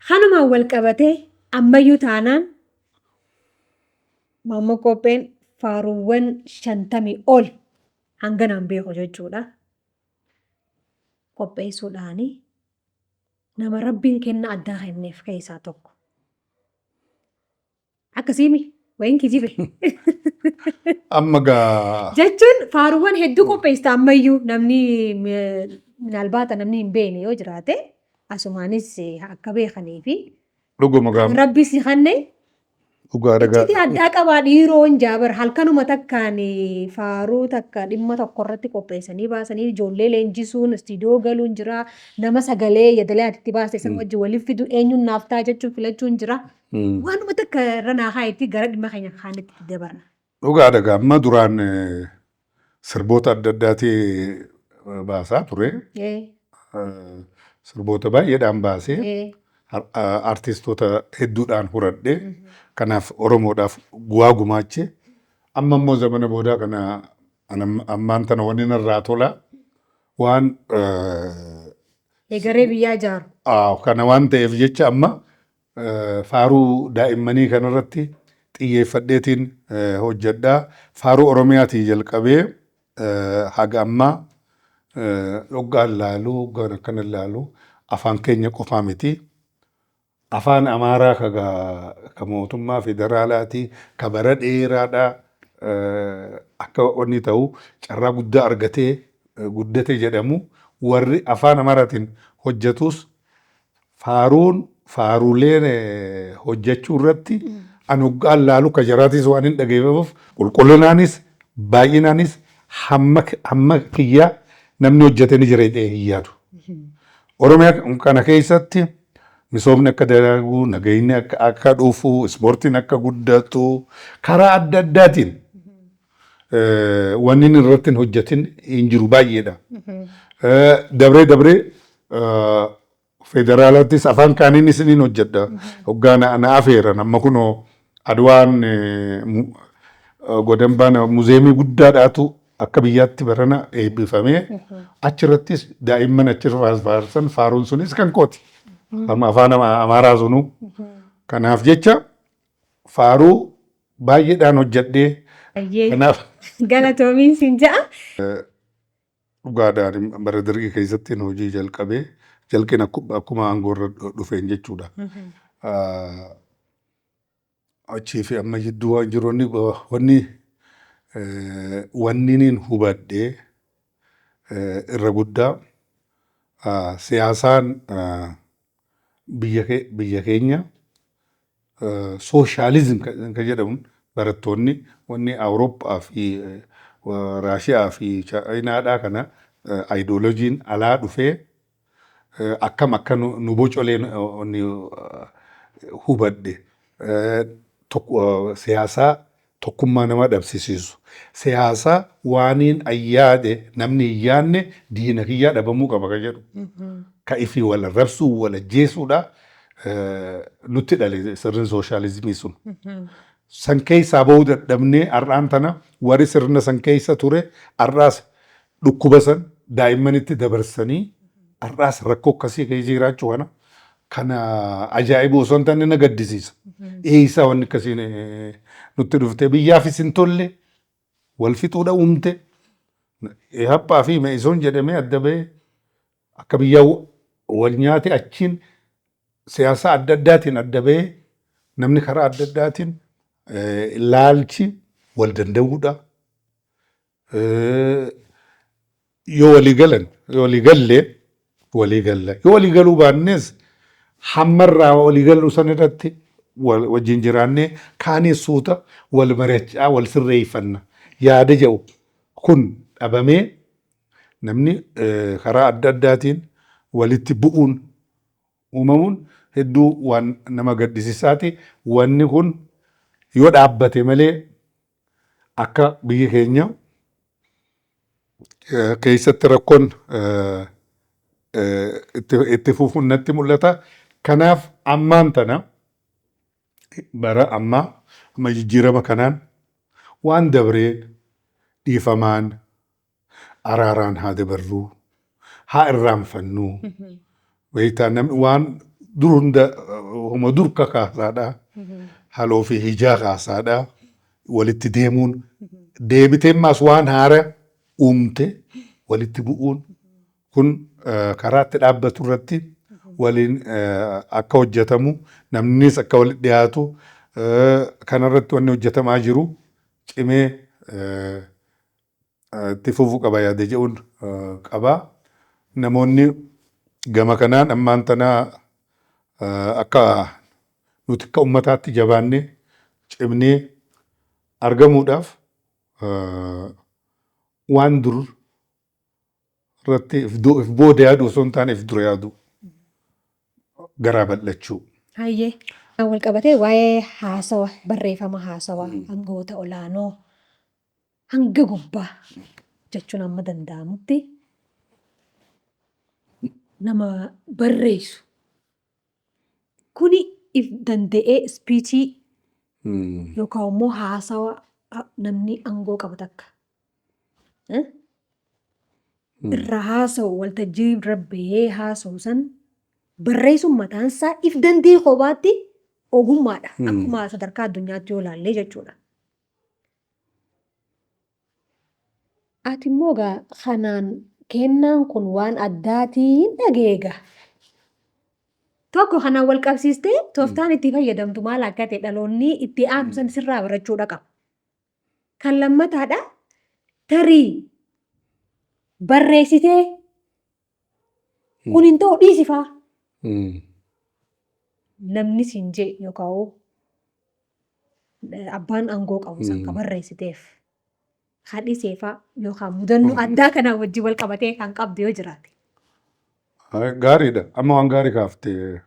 Kanumaan wal qabatee ammayyuu taanaan Maammoo Qopheen faaruuwwan 50 ol hanganaan beeku jechuudha. Qopheessuudhaani nama Rabbiin kenna addaa kenneef keessaa tokko. Akkasiimi wayin kijibe. Amma gaa. Jechuun faaruuwwan hedduu qopheessita, ammayyuu namni minaalbaata namni hin beekne yoo jiraate asumaanis akka beekanii fi Dhuguma gaa. Rabbi si kanne. Dhugaa dhagaa. Iccitii addaa qabaa dhiiroon jaabar, halkanuma takkaan faaruu takka dhimma tokko irratti qopheessanii baasanii, ijoollee leenjisuun, istiidiyoo galuun jira, nama sagalee yadalee ati itti baaste san wajjin waliif fidu, eenyuun naaf ta'a jechuun filachuun jira. Waanuma takka irra naa kaayetti gara dhimma keenya kaanitti dabarra. Dhugaa dhagaa, amma duraan sirboota adda addaatii baasaa ture. Sirboota baay'eedhaan baasee artistoota hedduudhaan horadhe. Kanaaf Oromoodhaaf bu'aa gumaache. Amma immoo zamana boodaa kana ammaan tana wanni narraa tola waan Egeree biyyaa ijaaru. Kana waan ta'eef jecha amma faaruu daa'immanii kanarratti xiyyeeffadheetiin hojjedha. Faaruu Oromiyaatii jalqabee haga ammaa hoggaan laalu, hoggaan akkana laalu, afaan keenya qofaa miti. Afaan Amaaraa ka mootummaa federaalaati ka bara dheeraadhaa akka wanni ta'u carraa guddaa argatee guddate jedhamu, warri afaan Amaaraatiin hojjetus faaruun faaruuleen hojjechuu irratti an hoggaan laalu ka jaraatis waan hin dhageeffamuuf, qulqullinaanis baay'inaanis hamma kiyyaa namni hojjete ni jira jedhee hin yaadu. Oromiyaa kana keessatti misoomni akka dagaagu, nageenyi akka dhufu, ispoortiin akka guddatu, karaa adda addaatiin wanni inni irratti hin hojjetin hin jiru, baay'eedha. Dabree dabree federaalattis afaan kaaniinis ni hojjedha. Hoggaa na afeeran, amma kunoo Adwaan godambaan muzeemii guddaadhaatu akka biyyaatti barana eebbifamee, achirrattis daa'imman achirra faarsan, faaruun sunis kan kooti. Afaan Amaaraa sunuu. Kanaaf jecha faaruu baay'eedhaan hojjedhee kanaaf. Galatoomiin siin ja'a. Dhugaadhaan bara Dargii keessatti hojii jalqabee jalqin akkuma aangoo irra dhufeen jechuudha. Achii fi amma jidduu waan jiru wanni niin hubadhee irra guddaa, siyaasaan biyya keenya sooshaalizim kan jedhamu, barattoonni wanni Awurooppaa fi Raashiyaa fi Chaayinaadhaa kana ayidooloojiin alaa dhufee akkam akka nu bocoleen wanni hubadhe. Siyaasaa tokkummaa nama dhabsisiisu. Siyaasa waaniin ayyaade namni hin yaadne diina kiyyaa dhabamuu qaba kan jedhu. Ka ifii wal arrabsuu, wal ajjeesuudha nutti dhale sirni sooshaalizimii sun. San keessaa bahuu dadhabnee har'aan tana warri sirna san keessa ture har'aas dhukkuba san daa'immanitti dabarsanii har'aas rakkoo akkasii keessa jiraachuu kana ajaa'iba osoo hin taane na gaddisiisa. Eessaa wanni akkasiin nutti dhufte? Biyyaafis hin tolle, wal fixuudha uumte. Haphaa fi Me'isoon jedhamee adda bahee akka biyyaa wal nyaate, achiin siyaasa adda addaatiin adda bahee namni karaa adda addaatiin laalchi wal danda'uudha. Yoo walii galan, yoo walii galle walii galla. Yoo walii galuu baannes hammarraa walii galuu san irratti wajjin jiraannee kaanii suuta wal mari'achaa wal sirreeffanna yaada jedhu kun dhabamee namni karaa adda addaatiin walitti bu'uun uumamuun hedduu waan nama gaddisiisaati. Wanni kun yoo dhaabbate malee akka biyyi keenya keessatti rakkoon itti fufuun natti mul'ata. Kanaaf ammaan tana bara ammaa amma jijjiirama kanaan waan dabree dhiifamaan araaraan haa dabarruu, haa irraanfannuu. Beektaa, namni waan dur hunda homa dur kakaasaadha. Haloo fi hijaa kaasaadha. Walitti deemuun deebitee ammaas waan haara uumte walitti bu'uun kun karaa itti dhaabbatu irratti waliin akka hojjetamu, namnis akka walitti dhiyaatu kanarratti wanni hojjetamaa jiru cimee itti fufuu qaba yaada jedhuun qaba. Namoonni gama kanaan ammaan tana akka nuti akka ummataatti jabaannee cimnee argamuudhaaf waan dur irratti if booda yaadu osoo hin taane if dura yaadu, garaa bal'achuu. Hayyee. Wal qabatee waa'ee haasawa, barreeffama haasawa hangoota olaanoo hanga gubbaa jechuun amma danda'amutti nama barreessu. Kuni if danda'ee speechii yookaan immoo haasawa namni aangoo qabu takka irra haasa'u, waltajjii irra bahee haasa'u san barreessuun mataan isaa if danda'ee kophaatti ogummaadha. Akkuma sadarkaa addunyaatti yoo ilaalle jechuudha. Ati immoo egaa kanaan kennaan kun waan addaatiin dhageega. Tokko kanaan wal qabsiistee tooftaan itti fayyadamtu maal akka ta'e dhaloonni itti aanu san sirraa barachuudha qaba. Kan lammataadha, tarii barreessitee kun hin ta'u dhiisifaa namni siin jee yookaan abbaan aangoo qabu san ka barreessiteef kan dhiseefaa yookaan mudannoo addaa kanaan wajjin wal qabatee kan qabdu yoo jiraate. Gaariidha. Amma waan gaarii kaaftee.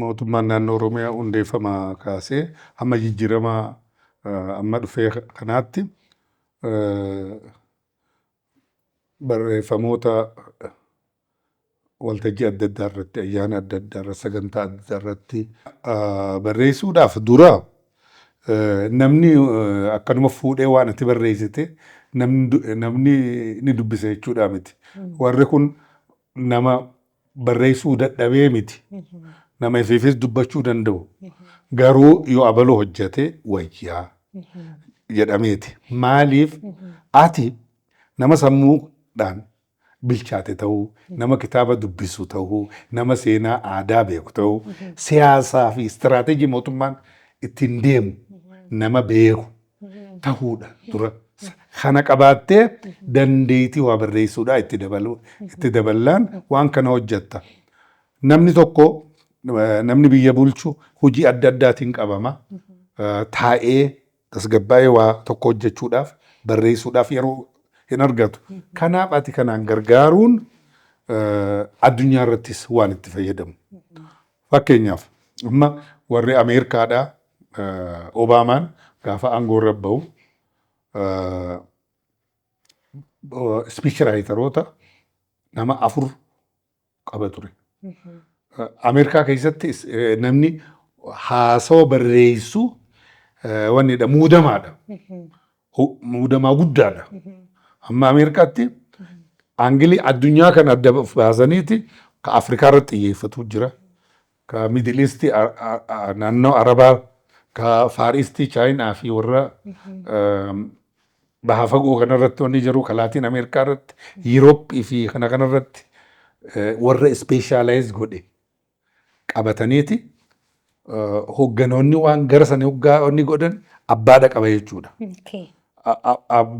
Mootummaan naannoo Oromiyaa hundeeffama kaasee hamma jijjiirama amma dhufee kanaatti barreeffamoota waltajjii adda addaa irratti, ayyaana adda addaa irratti, sagantaa adda addaa irratti barreessuudhaaf dura namni akkanuma fuudhee waan ati barreessite namni ni dubbisa jechuudha miti. Warri kun nama barreessuu dadhabee miti. Nama ifiifis dubbachuu danda'u. Garuu yoo abaluu hojjete wayyaa jedhameeti. Maaliif, ati nama sammuudhaan bilchaate ta'uu, nama kitaaba dubbisu ta'uu, nama seenaa aadaa beeku ta'uu, siyaasaa fi istiraateejii mootummaan ittiin deemu nama beeku ta'uudha dura. Kana qabaattee dandeettii waa barreessuudhaa itti dabaluu itti daballaan waan kana hojjetta. Namni tokko, namni biyya bulchu hojii adda addaatiin qabama. Taa'ee tasgabbaa'ee waa tokko hojjechuudhaaf, barreessuudhaaf yeroo hin argatu. Kanaaf ati kanaan gargaaruun addunyaa irrattis waan itti fayyadamu. Fakkeenyaaf amma warri Ameerikaadhaa, Obaamaan gaafa aangoo irra bahu speech writeroota nama 4 qaba ture. Ameerikaa keessatti namni haasawa barreessu wannidha, muudamaadha. Muudamaa guddaadha. Amma Ameerikaatti aangilii addunyaa kana adda baasaniiti ka Afrikaa irratti xiyyeeffatu jira. Ka Middle East, naannoo Arabaa, ka Far East, Chaayinaa fi warra baha fagoo kanarratti wanni jiru, ka Laatiin Ameerikaa irratti, Yurooppii fi kana kanarratti warra specialize godhe qabataniiti hoogganoonni waan gara sana hoggaa wanni godhan abbaadha qaba jechuudha.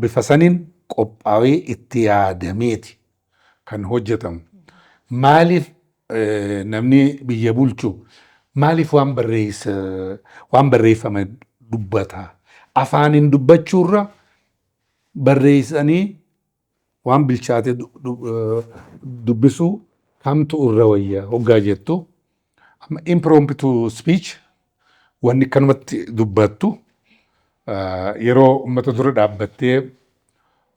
Bifa saniin qophaa'ee itti yaadameeti kan hojjetamu. Maaliif namni biyya bulchu maaliif waan barreessa, waan barreeffame dubbata? Afaaniin dubbachuurra barreessanii waan bilchaate dubbisuu kamtu irra wayya hoggaa jettu, amma impromptu speech, wanni akkanumatti dubbattu, yeroo uummata dura dhaabbattee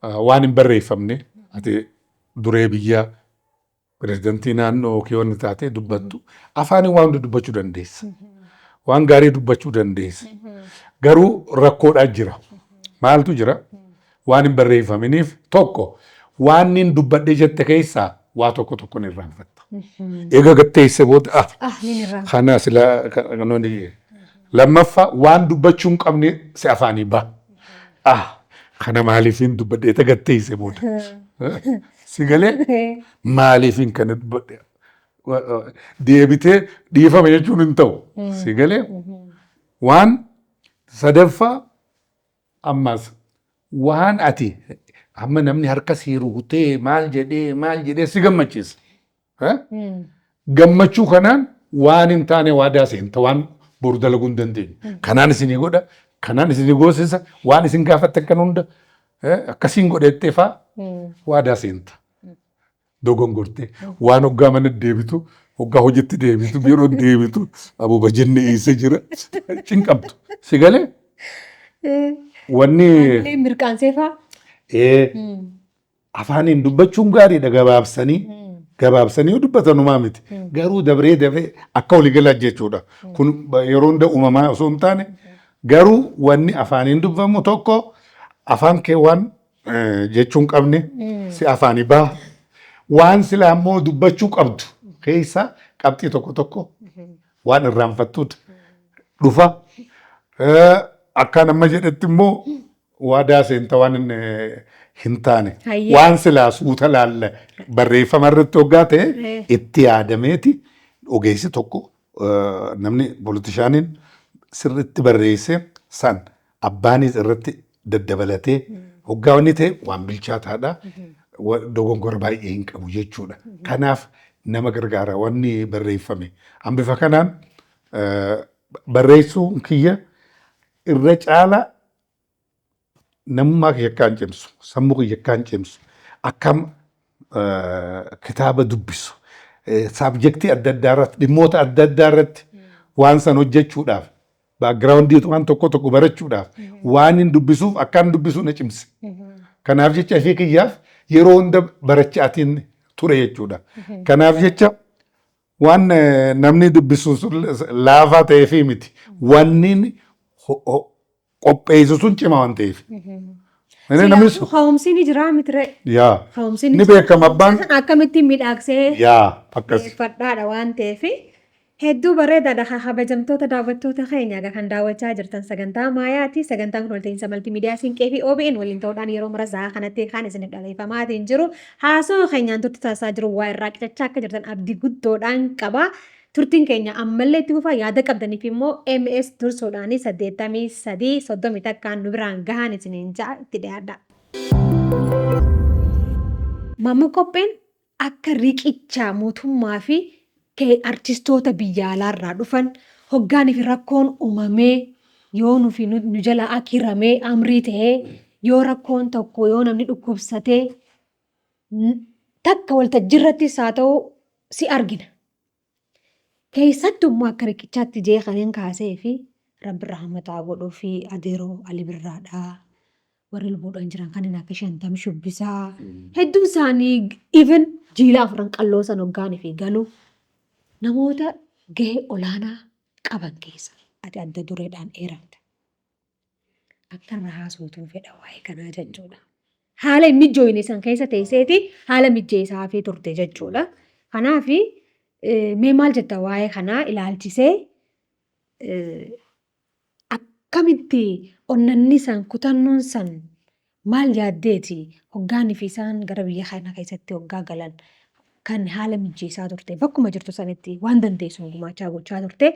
waan hin barreeffamne, ati duree biyyaa, pirezidantii naannoo yookiin wanni taatee dubbattu, afaaniin waan hunda dubbachuu dandeessa. Waan gaarii dubbachuu dandeessa. Garuu rakkoodhaa jira. Maaltu jira? Waan hin barreeffaminiif tokko waan hin dubbadhe jette keessaa waa tokko tokko ni irraanfatta. Eega gatteesse booda ah Ah, ni irraa. kana sila kanoonni. Lammaffaa, waan dubbachuu hin qabne si afaanii ba'a. Ah, kana maaliif hin dubbadhe gatteesse booda. Si galee, maaliif hin kana dubbadhe, deebitee dhiifama jechuun hin ta'u. Si galee, waan sadaffaa ammas waan ati amma namni harka sii rukutee maal jedhee maal jedhee si gammachiisa. Gammachuu kanaan waan hin taane waadaa seenta, waan boru dalaguu hin dandeenye. Kanaan isinii godha, kanaan isinii goosisa, waan isin gaafattan kan hunda akkasiin godhettee faa waadaa seenta. Dogongortee waan hoggaa mana deebitu, hoggaa hojiitti deebitu, biiroo deebitu, abu bajanni eessa jira cinqabtu. Si galee, wanni Mirqaansee faa. Afaaniin dubbachuun gaariidha, gabaabsanii. Gabaabsanii yoo dubbatanumaa miti. Garuu dabree dabree akka waliigalaa jechuudha. Kun yeroo hunda uumamaa osoo hin taane, garuu wanni afaaniin dubbamu tokko afaan kee waan jechuu hin qabne si afaanii baha. Waan silaa immoo dubbachuu qabdu keessa qabxii tokko tokko waan irraanfattuutu dhufa. Akkaan amma jedhetti immoo waadaa seenta waan hin taane. Waan silaa suuta laalla barreeffama irratti hoggaa ta'e itti yaadameeti ogeessi tokko, namni politicianiin sirriitti barreesse san abbaanis irratti daddabalatee hoggaa wanni ta'e waan bilchaataadha. Dogongora baay'ee hin qabu jechuudha. Kanaaf nama gargaara wanni barreeffame. An bifa kanaan barreessuun kiyya irra caala namummaa kiyya akkaan cimsu, sammuu kiyya akkaan cimsu, akkam kitaaba dubbisu, subjectii adda addaa irratti, dhimmoota adda addaa irratti waan san hojjechuudhaaf, backgroundii waan tokko tokko barachuudhaaf waan hin dubbisuuf akkaan dubbisuu na cimse. Kanaaf jecha ifii kiyyaaf yeroo hunda barachaatiin ture jechuudha. Kanaaf jecha waan namni dubbisu sun laafaa ta'eefii miti. Wanni qopheessu sun cimaa waan ta'eef. Namni sun Ka'umsi ni jira miti ree? Yaa. Ka'umsi ni beekama abbaan. Akkamittiin miidhagsee Yaa, akkas. Fadhaadha waan ta'eef hedduu bareedaadha. Kabajamtoota daawwattoota keenya, egaa kan daawwachaa jirtan sagantaa Maayaati. Sagantaan kun walta'iinsa maltiimiidiyaa Siinqee fi OBN waliin ta'uudhaan yeroo mara sa'a kanatti kan isiniif dhaleeffamaatiin jiru. Haasawaa keenyaan turti taasisaa jiru waa irraa qicachaa akka jirtan abdii guddoodhaan qaba. Turtiin keenya ammallee itti fufaa. Yaada qabdaniif immoo MS dursuudhaan 83 31 nu biraan gahaan isiniin ja'a, itti dhiyaadha. Maammoo Qopheen akka riqichaa mootummaa fi artistoota biyya alaarraa dhufan hoggaanii fi rakkoon uumamee yoo nufi nu jala akiramee amrii ta'ee, yoo rakkoon tokko, yoo namni dhukkubsatee takka waltajjiirrattis haa ta'u si argina. Keessattuu immoo akka riqichaatti jee kanneen kaasee fi Rabbi rahmataa godhuu fi adeeroo Ali Birraadhaa. Warri lubbuudhaan jiran kanneen akka Shantam Shubbisaa. Hedduun isaanii even jiila afran qalloo san hoggaanii fi galu namoota gahee olaanaa qaban keessa ati adda dureedhaan eeramta. Akka irra haasoftuun fedha waa'ee kanaa jechuudha. Haala hin mijjooyne san keessa teesseeti haala mijjeessaa fi turte jechuudha. Kanaaf mee maal jetta waa'ee kanaa ilaalchisee, akkamitti onnanni san, kutannoon san maal yaaddeeti hoggaanii fi isaan gara biyya kana keessatti hoggaa galan kan haala mijjeessaa turte, bakkuma jirtu sanitti waan dandeessuun gumaachaa gochaa turte?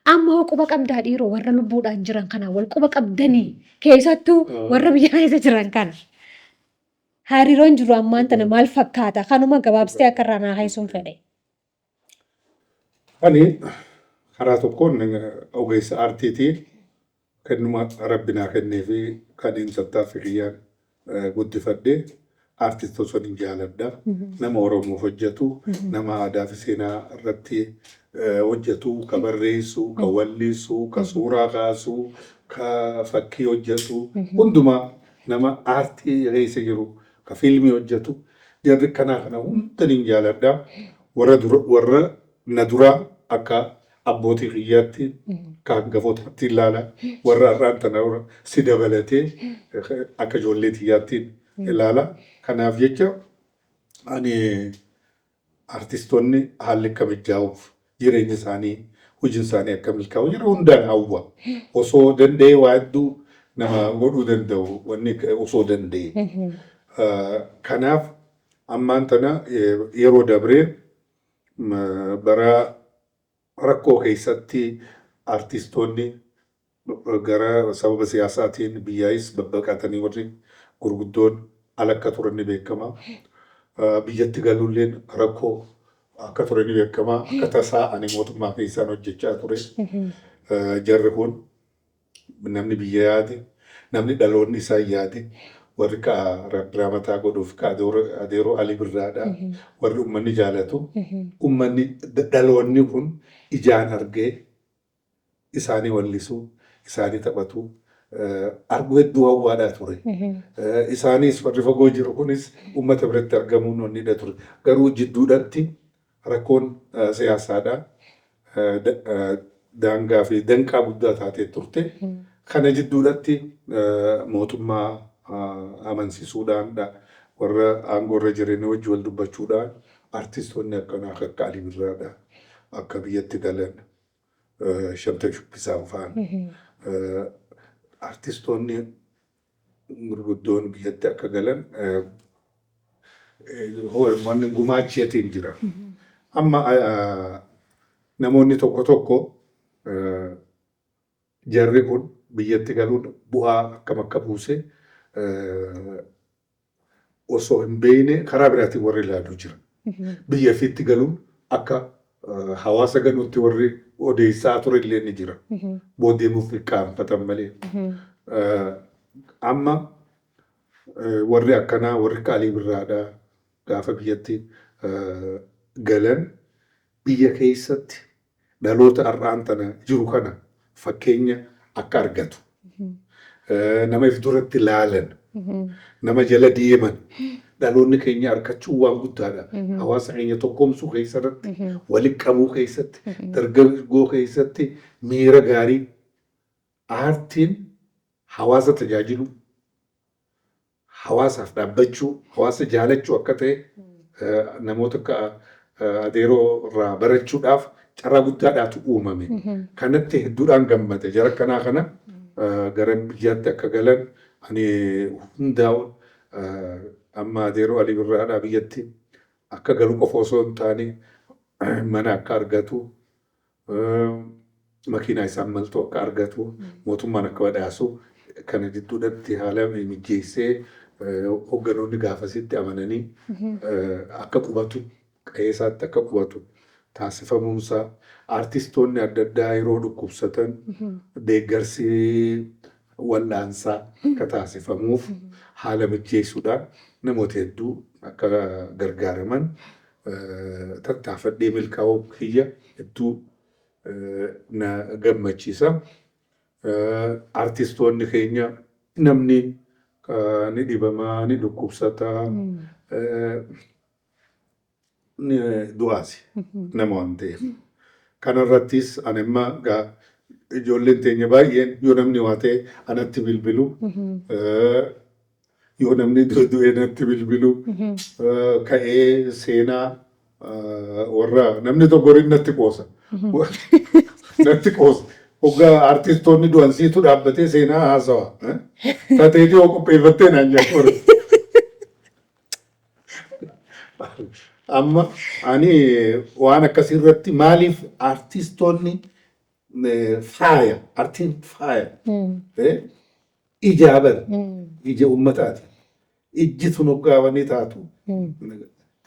Amma hoo quba qabdaa dhiiroo, warra lubbuudhaan jiran kana wal quba qabdanii, keessattuu warra biyya keessa jiran kana? Hariiroon jiru ammaan tana maal fakkaata? Kanuma gabaabsitee akka irraa naa kaasuun fedhe. Ani karaa tokkoon ogeessa aartiiti. Kennuma Rabbi naa kennee fi kan tattaaffii kiyyaan guddifadhe aartistoota san hin jaaladha. Nama Oromoof hojjetu, nama aadaa fi seenaa irratti hojjetu, ka barreessu, ka wallisu, ka suuraa kaasu, ka fakkii hojjetu, hundumaa nama aartii keessa jiru, ka fiilmii hojjetu, jarri kanaa kana hunda ni jaaladha. Warra dura, warra na duraa akka abbootii kiyyaatti, akka hangafootaatti ilaala. Warra har'aan tana si dabalatee akka ijoollee kiyyaatti ilaala. Kanaaf jecha ani artistoonni haalli akka mijaa'uuf, jireenya isaanii, hojiin isaanii akka milkaa'u yeroo hundaan hawwa. Osoo danda'ee waa hedduu nama godhuu danda'u wanni osoo danda'e. Kanaaf ammaan tana yeroo dabree bara rakkoo keessatti artistoonni gara sababa siyaasaatiin biyyaayis babbaqatanii warri gurguddoon ala akka turan ni beekama. Biyyatti galuulleen rakkoo akka ture ni beekama. Akka tasaa ani mootummaa keessaan hojjechaa ture. Jarri kun namni biyya yaade, namni dhaloonni isaa yaade, warri ka Rabbi rahmataa godhuuf ka adeeroo Ali Birraadha. Warri uummanni jaalatu. Uummanni dhaloonni kun ijaan argee isaanii wallisuu, isaanii taphatu, arguu hedduu hawwaadhaa ture. Isaanis warri fagoo jiru kunis uummata biratti argamuun onnidha ture. Garuu jidduudhatti rakkoon siyaasaadha. Daangaa fi danqaa guddaa taatee turte. Kana jidduudhatti mootummaa amansiisuudhaan, warra aangoo irra jiran wajji wal dubbachuudhaan, artistoonni akkanaa akka Ali Birraadha akka biyyatti galan, Shantam Shubbisaa fa'aan, artistoonni gurguddoon biyyatti akka galan wanni gumaacheetiin jira. Amma namoonni tokko tokko jarri kun biyyatti galuun bu'aa akkam akka buuse osoo hin beekne karaa biraatiin warri ilaaluu jira. Biyya ofiitti galuun akka hawaasa galuutti warri odeessaa ture illee ni jira. Booddee nuuf qaanfatan malee. Amma warri akkanaa, warri Alii Birraadhaa gaafa biyyatti galan biyya keessatti dhaloota har'aan tana jiru kana fakkeenya akka argatu. Nama if duratti laalan, nama jala deeman dhaloonni keenya argachuu waan guddaadha. Hawaasa keenya tokkoomsuu keessatti, walitti qabuu keessatti, dargaggoo keessatti miira gaarii, aartiin hawaasa tajaajilu, hawaasaaf dhaabbachuu, hawaasa jaalachuu akka ta'e namoota akka adeeroo irraa barachuudhaaf carraa guddaadhaatu uumame. Kanatti hedduudhaan gammade. Jara kanaa kana gara biyyaatti akka galan ani hundaa'u amma adeeroo Alii Birraadhaa biyyatti akka galu qofa osoo hin taane mana akka argatu, makiinaa isaan maltu akka argatu, mootummaan akka badhaasu kana jidduudhatti haala mijeessee, hoogganoonni gaafasitti amananii akka qubatu, qe'ee isaatti akka qubatu taasifamuunsaa, artistoonni adda addaa yeroo dhukkubsatan deeggarsi wal'aansaa akka taasifamuuf haala mijeessuudhaan namoota hedduu akka gargaaraman tattaafadhee milkaa'uu kiyya hedduu na gammachiisa. Artistoonni keenya namni ni dhibamaa, ni dhukkubsataa, ni du'aasi nama waan ta'eef. Kanarrattis ani amma gaa ijoolleen teenya baay'een yoo namni waa ta'e anatti bilbilu. Yoo namni du'e natti bilbilu. Ka'ee seenaa warra namni tokko natti qoosa. Natti qoosa. Hoggaa artistoonni du'an siitu dhaabbatee seenaa haasawa. Tateetii hoo qopheeffattee naan jedhu. Amma ani waan akkasii irratti maaliif artistoonni faaya, artiin faaya, ijaa bara ija ummataati. Ijji sun hoggaa wanni taatu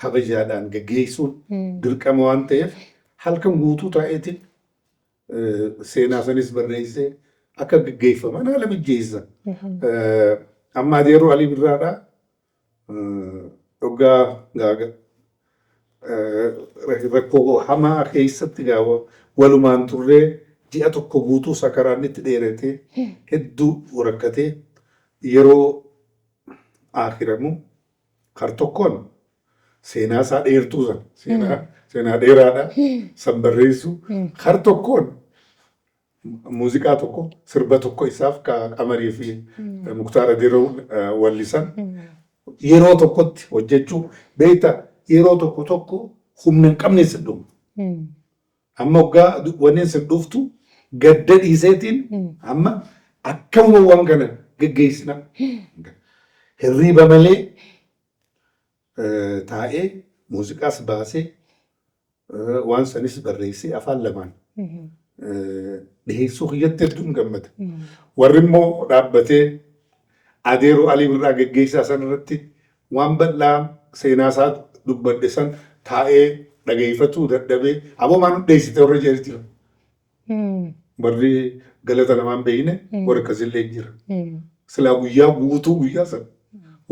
kabajaadhaan gaggeessuun dirqama waan ta'eef halkan guutuu taa'eetiin seenaa sanis barreessee akka gaggeeffaman haala mijjeessa. Amma Adeeroo Alii Birraadhaa hoggaa rakkoo hamaa keessatti gaa walumaan turree ji'a tokko guutuu sakaraan itti dheeratee hedduu rakkatee yeroo akiramu kar tokkoon seenaa isaa dheertuu sana seenaa dheeraadha san barreessu, kar tokkoon muuziqaa tokko, sirba tokko isaaf ka Qamarii fi Muktaar Adeeroo wallisan yeroo tokkotti hojjechuu. Beektaa, yeroo tokko tokko humna hin qabne sin dhumu. Amma hoggaa wanni sin dhuftu gadda dhiiseetiin amma akkamuma waan kana geggeessina. Hirriiba malee taa'ee muuziqaas baasee waan sanis barreessee afaan lamaan dhiheessuu kiyyatti hedduun gammada. Warri immoo dhaabbatee Adeeroo Alii Birraa geggeessaa san irratti waan bal'aa seenaa isaa dubbadhe san taa'ee dhageeffatuu dadhabee aboo maan dheessite warra jedhe jira. Warri galata namaan beeyne warri akkasillee jira. Silaa guyyaa guutuu guyyaa san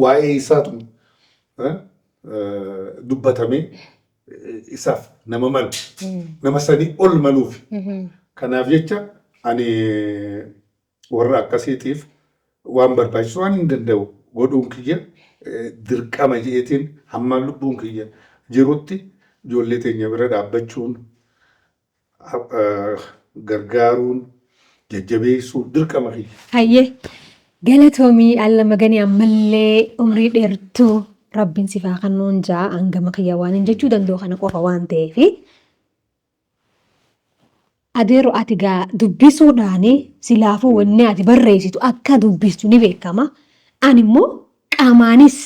waa'ee isaatu dubbatamee isaaf nama malu, nama sanii ol maluuf. Kanaaf jecha ani warra akkasiitiif waan barbaachisu waan hin danda'u godhuun kiyya dirqama je'eetiin hammaan lubbuun kiyya jirutti ijoollee teenya bira dhaabbachuun, gargaaruun, jajjabeessuun dirqama kiyya. Hayyee, galatoomii alla maganii, ammallee umrii dheertuu rabbiin sifaa kennuun jaa. Hangama kiyya waan hin jechuu danda'u kana qofa waan ta'eefi. Adeero, ati gaa dubbisuudhaan silaafuu wanni ati barreessitu akka dubbistu ni beekama. Ani immoo qaamaanis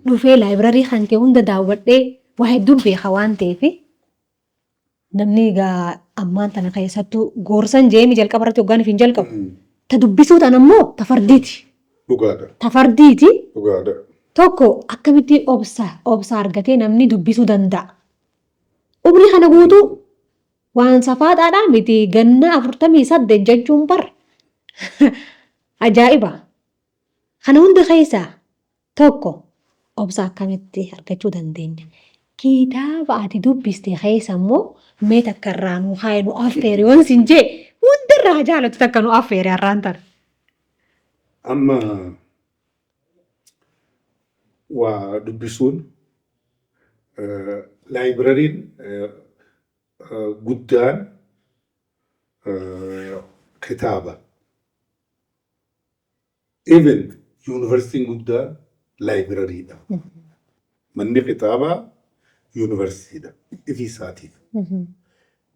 dhufee library kan kee hunda daawwadhee waa hedduun beeka waan ta'eef, namni egaa ammaan tana keessattuu goorsan jeemi jalqaba irratti hoggaan hin jalqabu. Ta dubbisuu tan ammoo ta fardiiti. Dhugaadha. Ta fardiiti. Dhugaadha. Tokko, akkamitti obsa argatee namni dubbisuu danda'a? Umrii kana guutuu waan safaaxaadhaa miti, ganna 48 jechuun bar ajaa'iba. Kana hunda keessaa tokko, obsa akkamitti argachuu dandeenya? Kitaaba ati dubbiste keessa immoo mee takka irraa nu kaaye, nu affeeri yoon sin jee, hundarraa jaalatu takka nu affeeri har'aan tana. Amma waa dubbisuun, libraryn guddaan kitaaba. Even yuunivarsiitiin guddaan librarydha. Manni kitaabaa yuunivarsiitiidha ifii isaatiif.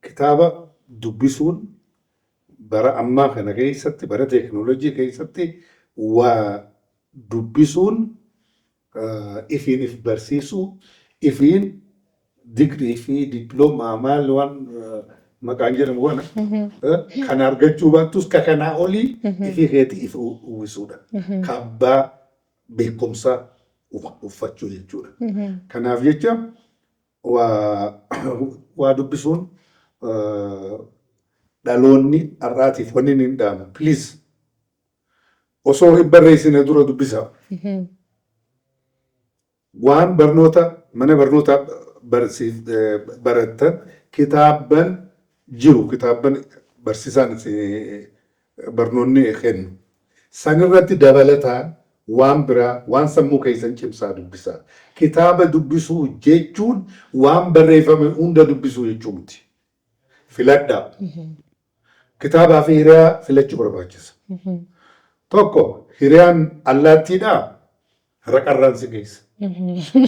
Kitaaba dubbisuun bara ammaa kana keessatti, bara teekinooloojii keessatti, waa dubbisuun ifiin if barsiisuu, ifiin digrii fi dippiloomaa maal waan maqaan jedhamu kana argachuu baattus, ka kanaa olii ifii keetii if uwwisuudha. Kaabbaa beekumsaa uffachuu jechuudha. Kanaaf jecha waa dubbisuun dhaloonni har'aatiif wanni inni hin dhaamu, please, osoo hin barreessine dura dubbisaa. Waan barnoota mana barnootaa barattan kitaabban jiru kitaabban barsiisaan barnoonni kennu. Sanirratti dabalataan waan biraa waan sammuu keessan cimsaa dubbisaa. Kitaaba dubbisuu jechuun waan barreeffame hunda dubbisuu jechuu miti. Filadhaa. Kitaabaa fi hiriyaa filachuu barbaachisa. Tokko hiriyaan allaattiidhaa raqarraan si geessa.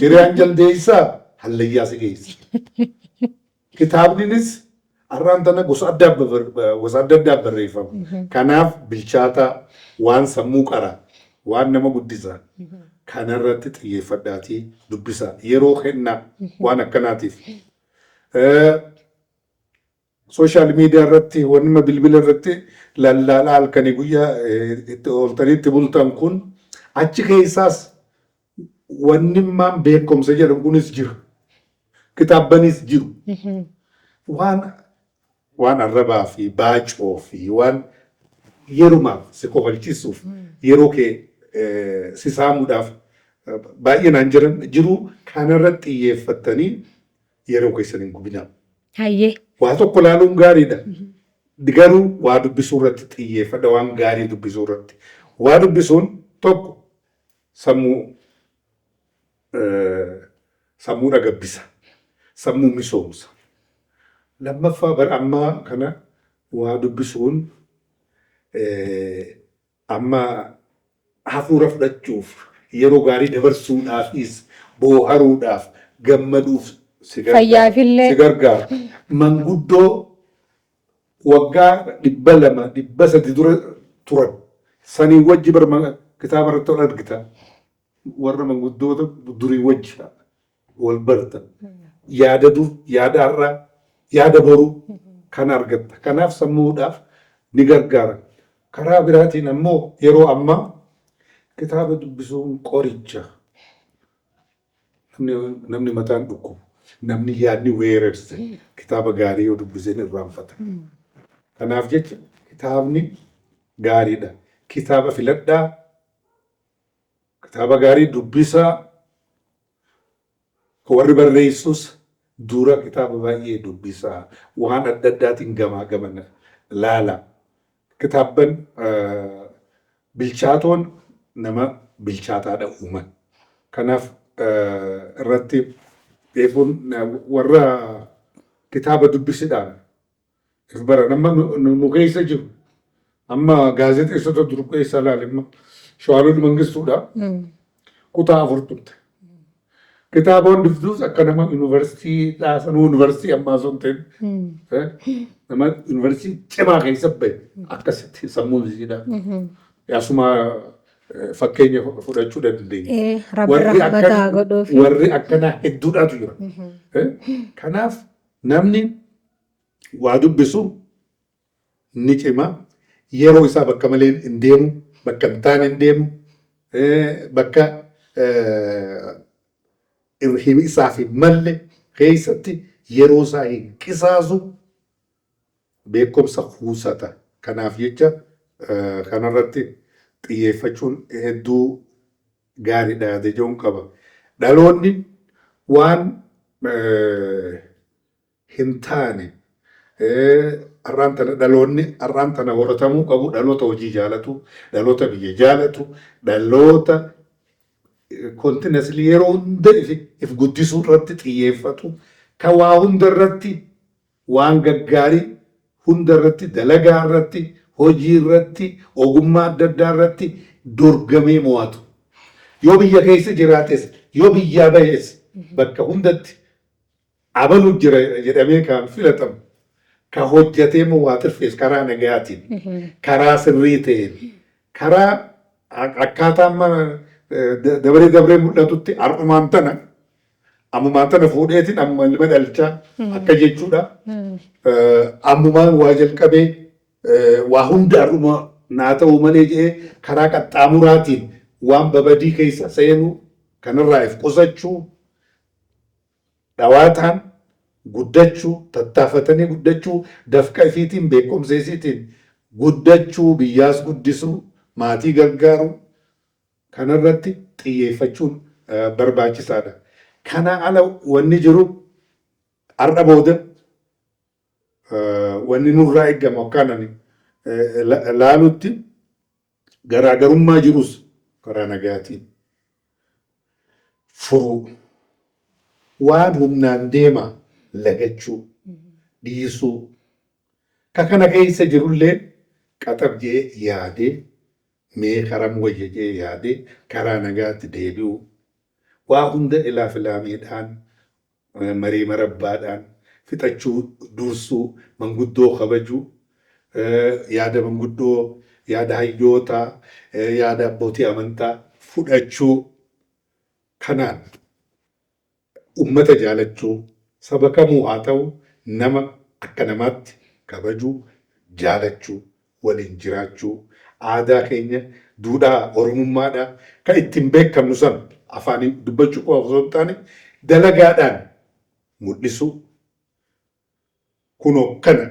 Hiriyaan jaldeessaa hallayyaa si geessa. Kitaabninis har'aan tana gosa adda addaa barreeffama. Kanaaf bilchaataa waan sammuu qara waan nama guddisa kanarratti xiyyeeffadhaatii dubbisaa yeroo kennaa waan akkanaatiif. Social media irratti wanni bilbila irratti lallaalaa halkanii guyyaa itti ooltanii itti bultan kun achi keessaas wanni maan beekumsa jedhamu kunis jira. Kitaabbanis jiru. Waan arrabaa fi baacoo fi waan yerumaaf si kofalchiisuuf yeroo kee si saamuudhaaf baay'inaan jiran jiru kanarratti xiyyeeffattanii yeroo keessan hin gubinaa. Hayyee. Waa tokko ilaaluun gaariidha. Garuu waa dubbisuu irratti xiyyeeffadha, waan gaarii dubbisuu irratti. Waa dubbisuun tokko sammuu gabbisa. Sammuu misoomsa. Lammaffaa bara ammaa kana waa dubbisuun amma hafuura fudhachuuf, yeroo gaarii dabarsuudhaafis, booharuudhaaf, gammaduuf si gargaara. Fayyaafillee. Si gargaara. Manguddoo waggaa 200, 300 dura turan sanii wajji bara kitaaba irratti wal argita. Warra manguddoota durii wajji wal barta. Yaada dur, yaada har'aa, yaada boruu kan argatta. Kanaaf sammuudhaaf ni gargaara. Karaa biraatiin ammoo yeroo ammaa kitaaba dubbisuun qoricha. Namni mataan dhukkubu, namni yaadni weerarse kitaaba gaarii yoo dubbise ni irraanfata. Kanaaf jecha kitaabni gaariidha. Kitaaba filadhaa, kitaaba gaarii dubbisaa, warri barreessus dura kitaaba baay'ee dubbisaa, waan adda addaatiin gamaa gamana laala. Kitaabban bilchaatoon nama bilchaataadha uuman. Kanaaf irratti beekuun warra kitaaba dubbisidhaan if baran amma nu keessa jiru. Amma gaazexeessota dur keessa ilaali, amma Shawaalul Mangistuudha. Kutaa 4 turte. Kitaaba hundiftuus akka nama yuunivarsiitii sanuu yuunivarsiitii ammaa osoo hin ta'in nama yuunivarsiitii cimaa keessa bahe akkasitti sammuun isiidha. Asuma fakkeenya fudhachuu dandeenya. Rabbi rahmataa godhuuf. Warri akkanaa hedduudhaatu jira. Kanaaf namni waa dubbisu ni cima. Yeroo isaa bakka malee hin deemu, bakka hin taane hin deemu, bakka isaaf hin malle keessatti yeroo isaa hin qisaasu, beekumsa kuusata. Kanaaf jecha kanarratti xiyyeeffachuun hedduu gaariidha yaada jedhuun qaba. Dhaloonni waan hin taane har'aan tana, dhaloonni har'aan tana horatamuu qabu dhaloota hojii jaalatu, dhaloota biyya jaalatu, dhaloota continuously yeroo hunda if guddisuu irratti xiyyeeffatu, kan waa hunda irratti waan gaggaarii hunda irratti, dalagaa irratti, hojii irratti, ogummaa adda addaa irratti dorgamee mo'atu. Yoo biyya keessa jiraates, yoo biyyaa bahes, bakka hundatti abalu jira jedhamee kan filatamu, kan hojjetee immoo waa tirfees karaa nagayaatiin, karaa sirrii ta'een, karaa akkaataa amma dabaree dabaree mul'atutti har'umaan tana ammumaan tana fuudheetiin amma ilma dhalchaa akka jechuudha. Ammumaan waa jalqabee waa hunda har'uma naa ta'uu malee jedhee karaa qaxxaamuraatiin waan babadii keessa seenuu kanarraa if qusachuu, dhawaataan guddachuu, tattaafatanii guddachuu, dafqa ifiitiin, beekumsa isiitiin guddachuu, biyyaas guddisuu, maatii gargaaruu kanarratti xiyyeeffachuun barbaachisaadha. Kana ala wanni jiru har'a booda Wanni nurraa eegamu akkaan ani laalutti garaagarummaa jirus karaa nagaatiin furuu, waan humnaan deema lagachuu dhiisuu, ka kana keessa jirullee qaxab jee yaadee mee karam wayya jee yaadee karaa nagaatti deebi'uu, waa hunda ilaa filaameedhaan marii marabbaadhaan fixachuu dursuu, manguddoo kabajuu, yaada manguddoo, yaada hayyootaa, yaada abbootii amantaa fudhachuu, kanaan ummata jaalachuu, saba kamuu haa ta'u nama akka namaatti kabajuu, jaalachuu, waliin jiraachuu, aadaa keenya, duudhaa Oromummaadhaa kan ittiin beekamnu san afaaniin dubbachuu qofa osoo hin taane dalagaadhaan mul'isuu. Kunoo kana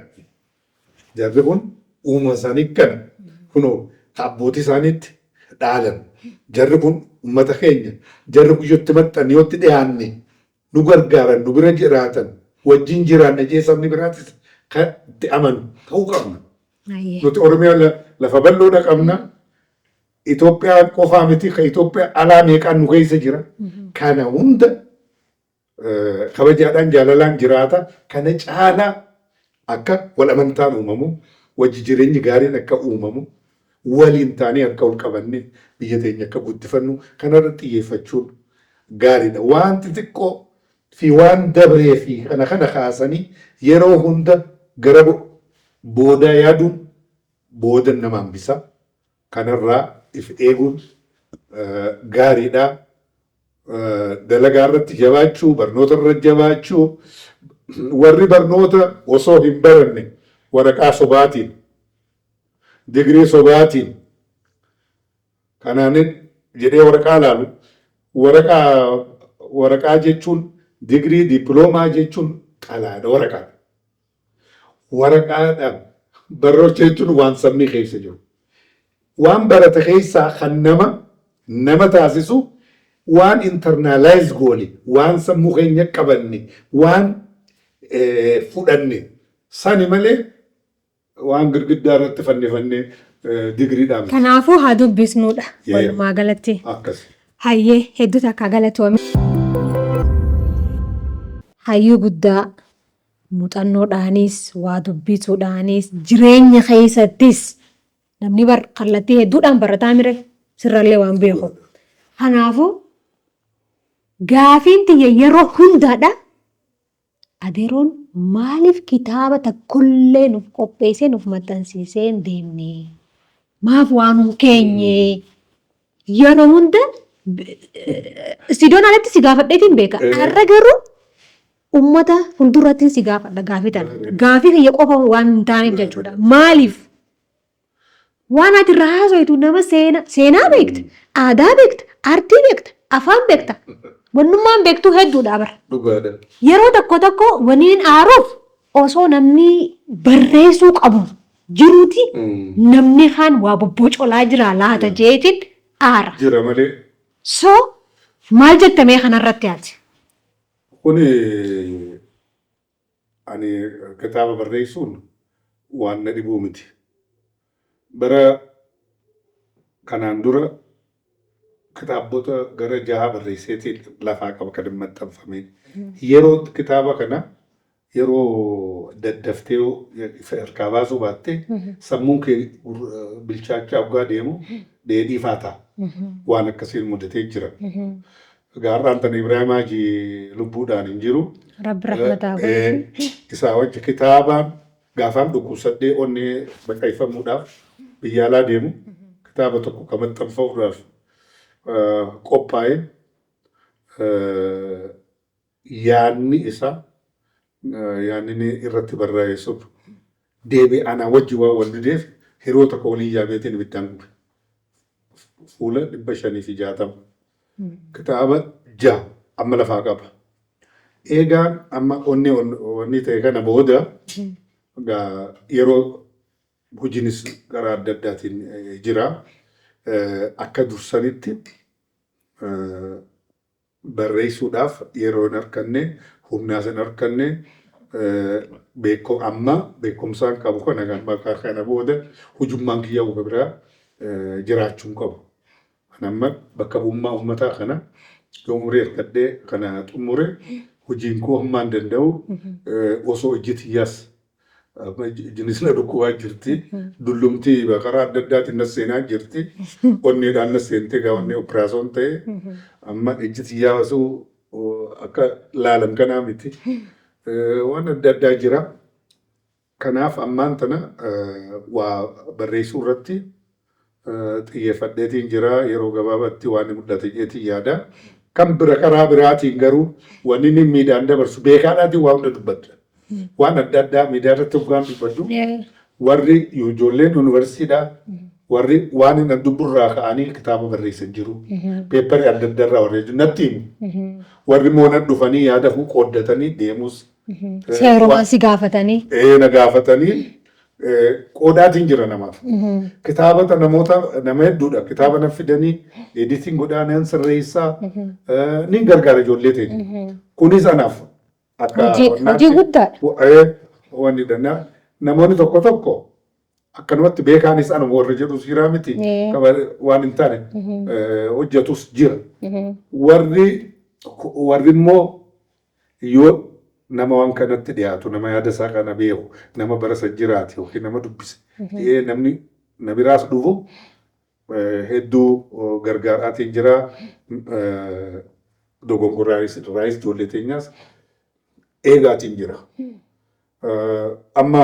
jarri kun uumama isaanii kana kunoo ka abbootii isaaniitti dhaalan, jarri kun ummata keenya, jarri kun yotti maxxanne, yotti dhiyaanne nu gargaaran, nu bira jiraatan, wajjin jiraanna jee sabni biraatis kan itti amanu ta'uu qabna. Nuti Oromiyaa lafa bal'oodha qabna. Itoophiyaa qofaa miti, kan Itoophiyaa alaa meeqaan nu keessa jira. Kana hunda kabajaadhaan jaalalaan jiraata. Kana caalaa akka wal amantaan uumamu, wajji jireenyi gaariin akka uumamu, waliin taanee harka ol qabannee biyya teenya akka guddifannu kanarra xiyyeeffachuun gaariidha. Waan xixiqqoo fi waan dabree fi kana kana kaasanii yeroo hunda gara boodaa yaaduun booda nama hambisa. Kanarraa if eeguun gaariidha. Dalagaa irratti jabaachuu, barnoota irratti jabaachuu, warri barnoota osoo hin baranne waraqaa sobaatiin, digirii sobaatiin kanaanin jedhee waraqaa laalu, waraqaa jechuun digirii dippiloomaa jechuun xalaadha, waraqaadha. Waraqaadhaan barnoota jechuun waan sammii keessa jiru. Waan barate keessaa kan nama taasisu waan internalize goone, waan sammuu keenya qabanne, waan fudhanne sani malee waan girgiddaa irratti fannifannee digiriidhaan miti. Kanaafuu haa dubbisnuudha walumaa galatti. Akkas. Hayyee, hedduu takka galatoome. Hayyuu guddaa, muuxannoodhaanis, waa dubbisuudhaanis, jireenya keessattis namni bar kallattii hedduudhaan barataa mire sirrallee waan beeku. Kanaafuu gaafiin tiyya yeroo hundaadha. Adeeroon maaliif kitaaba tokkollee nuuf qopheessee nuuf maxxansiisee hin deemne? Maaf waan hin keenye? Yeroo hunda istiidiyoon alatti si gaafadheetiin beeka. Har'a garuu uummata fuulduratti si gaafadha gaafii tana. Gaafii kiyya qofa waan hin taaneef jechuudha. Maaliif? Waan ati irraa haasoitu nama seenaa beekta, aadaa beekta, aartii beekta, afaan beekta. Wannummaan beektuu hedduudha bara. Dhugaadha. Yeroo tokko tokko waniin aaruuf osoo namni barreessuu qabu jiruuti namni kaan waa bobbocolaa jira laata jeetiin aara. Jira malee. So maal jettamee kanarratti ati? Kuni ani kitaaba barreessuun waan na dhibuu miti. Bara kanaan dura kitaabota gara 6 barreesseetiin lafaa qaba kan hin maxxanfameen. Yeroo kitaaba kana yeroo daddaftee harkaa baasuu baatte sammuun kee bilchaachaa hoggaa deemu dheedhii faa ta'a. Waan akkasiin mudatee jira. Gaarraan tana Ibrahim Haji lubbuudhaan hin jiru. Rabbi rahmataa godhu. Isaa wajji kitaabaan gaafaan dhukkubsadhee onnee baqayfamuudhaaf biyya alaa deemu kitaaba tokko kan maxxanfamuudhaaf qophaa'e, yaanni isaa, yaanni inni irratti barraa'e sun deebi'ee anaa wajji waan wal dideef hiroo tokko waliin yaameetiin ibiddaan gube. Fuula 560. Kitaaba 6 amma lafaa qaba. Eegaan amma onnee onni ta'e kana booda yeroo hojiinis karaa adda addaatiin jira. Akka dursanitti barreessuudhaaf yeroo hin arganne, humnaas hin arganne. Amma beekumsaan qabu kana maqaa kana booda hujummaan kiyya biraa jiraachuu hin qabu. Amma bakka bu'ummaa uummataa kana yoo umurii hirkadhee kana xumure, hojiin koo hammaan danda'u osoo ijji tiyyaas ijjinis na dhukkubaa jirti. Dullumti karaa adda addaatiin na seenaa jirti. Onneedhaan na seentee gaa onnee operaasyoon ta'e, amma ijji tiyyaa osoo akka laalan kanaa miti. Waan adda addaa jira. Kanaaf ammaan tana waa barreessuu irratti xiyyeeffadheetiin jira. Yeroo gabaabaatti waan mul'ate jeetiin yaada. Kan bira karaa biraatiin garuu wanni inni miidhaan dabarsu beekaadhaatiin waa hunda dubbadha. Waan adda addaa miidiyaa irratti hoggaan dubbadhu, warri ijoolleen yuunivarsiitiidhaa warri waan hin dubburraa ka'anii kitaaba barreessan jiru. Paperii adda addaa irraa warri natti himu. Warri immoo na dhufanii yaada qooddatanii deemus. Seerumaan si gaafatanii. Ee, na gaafatanii qoodaatiin jira namaaf. Kitaabota namoota nama hedduudha. Kitaaba na fidanii editing godhaa, nan sirreessaa, ni gargaara ijoollee teenya. Kunis anaaf akka Hojii guddaadha. Wanni danda'a. Namoonni tokko tokko akkanumatti beekaanis anuma warra jedhus jira miti. Waan hin taane hojjetus jira. Warri immoo yoo nama waan kanatti dhiyaatu, nama yaada isaa kana beeku, nama bara san jiraate yookiin nama dubbise, namni na biraas dhufu hedduu gargaaraatiin jira. Dogongoraanis irraayis ijoollee teenyaas eegaatiin jira. Amma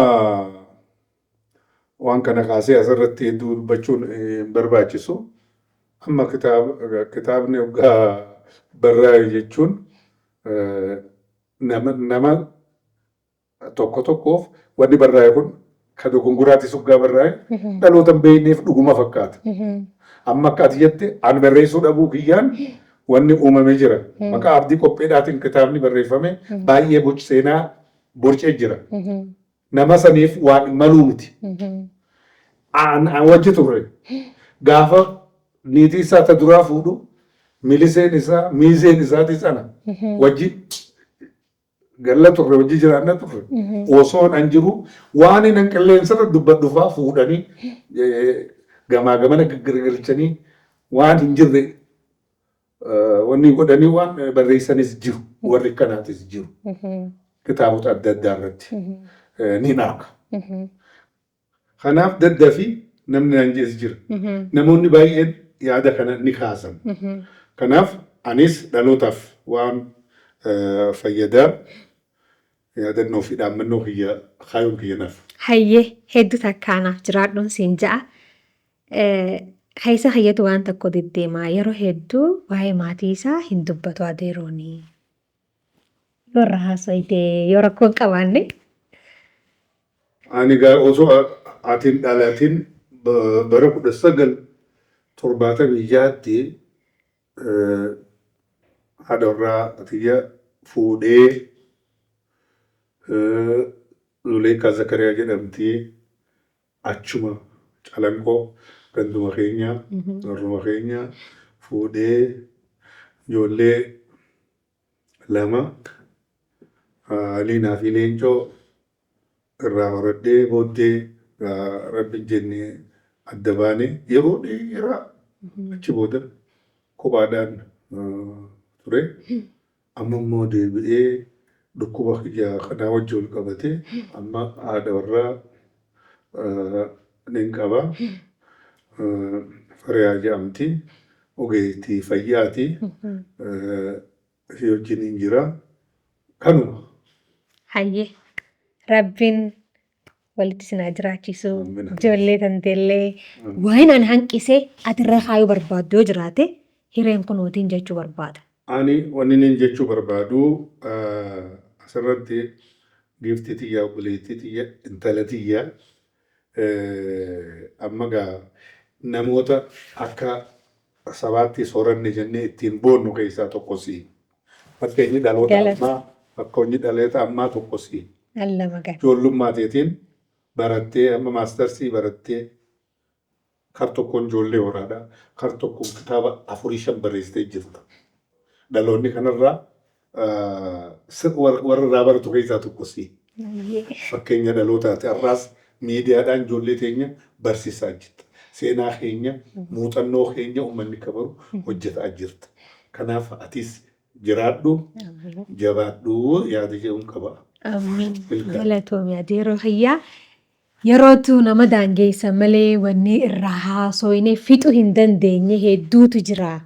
waan kana kaasee asirratti hedduu dubbachuun hin barbaachisu. Amma kitaabni hoggaa barraa'e jechuun nama tokko tokkoof wanni barraa'e kun ka dogongoraatis hoggaa barraa'e dhaloota hin beekneef dhuguma fakkaata. Amma akka ati jette ani barreessuu dhabuu kiyyaan wanni uumamee jira. Maqaa Abdii Qopheedhaatiin kitaabni barreeffame baay'ee seenaa borcee jira. Nama saniif waan maluu miti. An wajji turre. Gaafa niitii isaa ta duraa fuudhu miliseen isaa miizeen isaatis ana. Wajji galla turre, wajji jiraanna turre. Osoon an jiru waan inni qilleensarra dubbadhu fa'aa fuudhanii gamaa gamana gaggargalchanii waan hin jirre wanni godhanii waan barreessanis jiru. Warri kanaatis jiru. Kitaabota adda addaa irratti ni arga. Kanaaf daddafii namni naan jees jira. Namoonni baay'een yaada kana ni kaasan. Kanaaf anis dhalootaaf waan fayyadaa yaadannoo fi dhaammannoo kiyya kaayuun kiyya naaf. Hayyee, hedduu takkaanaaf jiraadhuun siin ja'a. Keessa kiyyatu waan tokko deddeemaa, yeroo hedduu waa'ee maatii isaa hin dubbatu adeerooni. Yoo irra haasofte, yoo rakkoo hin qabaanne. Ani gaa osoo atiin dhalatin bara 1976tti haadha warraa tiyya fuudhee, Zuleekaa Zakariyaa jedhamti, achuma Calanqoo ganduma keenya warruma keenya fuudhee, ijoollee lama Aliinaa fi Leencoo irraa horadhee, booddee rabbi jennee adda baane. Yeroo dheeraa achi booda kophaadhaan ture. Amma immoo deebi'ee dhukkuba kiyya kanaa wajji wal qabatee amma haadha warraa nin qaba. Fariyaa jedhamti. Ogeettii fayyaati. Ishee wajjiniin jira. Kanuma. Hayyee, rabbiin walitti isin haa jiraachisu. Ijoollee tanteellee waan an hanqisee atirra kaayuu barbaaddu yoo jiraate hireen kunootiin jechuu barbaada. Ani wanni inni jechuu barbaadu asirratti giiftii tiyya, obboleettii tiyya, intala tiyya, amma gaa namoota akka sabaatti sooranne jennee ittiin boonnu keessaa tokko si. Fakkeenyi dhaloota ammaa, fakkeenyi dhaloota ammaa tokko si. Ijoollummaa teetiin barattee amma mastersii barattee, kar tokkoon ijoollee horaadha. Kar tokkoon kitaaba afurii shan barreessitee jirta. Dhaloonni kanarraa Warra irraa baratu keessaa tokko si. Fakkeenya dhalootaati. Har'aas miidiyaadhaan ijoollee teenya barsiisaa jirta. Seenaa keenya, muuxannoo keenya uummanni akka baru hojjetaa jirta. Kanaaf atis jiraadhu, jabaadhu yaada jedhuun qaba. Amiin. Galatoomi adeeroo kiyyaa. Yerootu nama daangeessa malee wanni irraa haasoyne fixuu hin dandeenye hedduutu jira.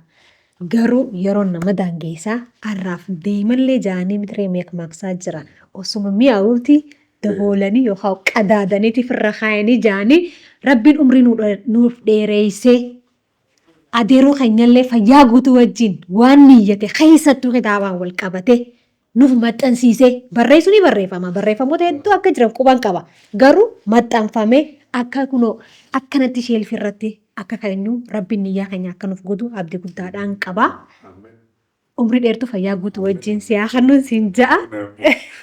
Garuu yeroon nama daangeessa har'aaf deemallee ja'anii mitiree meeqmaaqsaa jira. Osuma mi'aawuti daboolanii yookaan qadaadaniiti firra kaayanii ja'anii Rabbiin umrii nuuf dheereessee adeeroo keenyallee fayyaa guutuu wajjin waan niyyate keessattuu kitaabaan wal qabate nuuf maxxansiisee barreessuu ni barreeffama. Barreeffamoota hedduu akka jiran quban qaba. Garuu maxxanfamee akka kunoo akkanatti sheelfii irratti akka keenyu Rabbiin niyyaa keenya akka nuuf guutu abdii guddaadhaan qaba. Umrii dheertuu fayyaa guutuu wajjin si haa kennuun siin ja'a.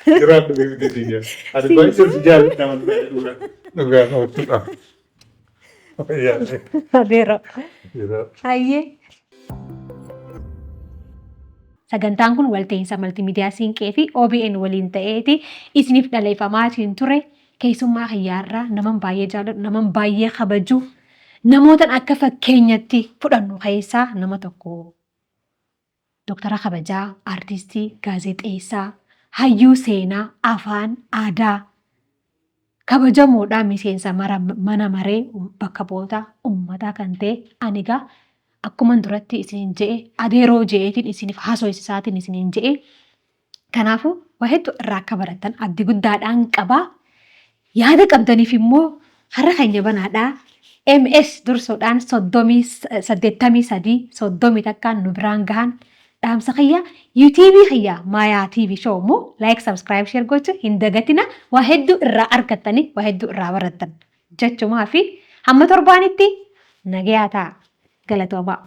Jiraadhu beekte tiyya. Ani baay'ee si jaalladha dhugaa. Dhugaa qabachuudha. Adeeroo. Hayyee. Sagantaan kun walta'iinsa maltimiidiyaa Siinqee fi OBN waliin ta'eeti isiniif dhaleeffamaatiin ture. Keessummaa kiyyaarraa naman baay'ee jaalladhu, naman baay'ee kabaju, namootan akka fakkeenyatti fudhannu keessaa nama tokko. Doktara kabajaa, aartistii, gaazexeessaa, hayyuu seenaa, afaan, aadaa, kabajamoodha miseensa mana maree bakka bu'oota uummataa kan ta'e ani egaa akkuman duratti isiniin je'e adeeroo je'eetiin isiniif haasofsiisaatiin isiniin je'e. Kanaafuu waa hedduu irraa akka barattan abdii guddaadhaan qaba. Yaada qabdaniif immoo har'a keenya banaadhaa. MS dursuudhaan 83 31 nu biraan gahan dhaamsa kiyya YouTube kiyya Maayaa TV Show immoo like subscribe share gochuu hin dagatina waa hedduu irraa argattanii waa hedduu irraa barattan jechumaa fi hamma torbaanitti nagayaa ta'a galatoomaa.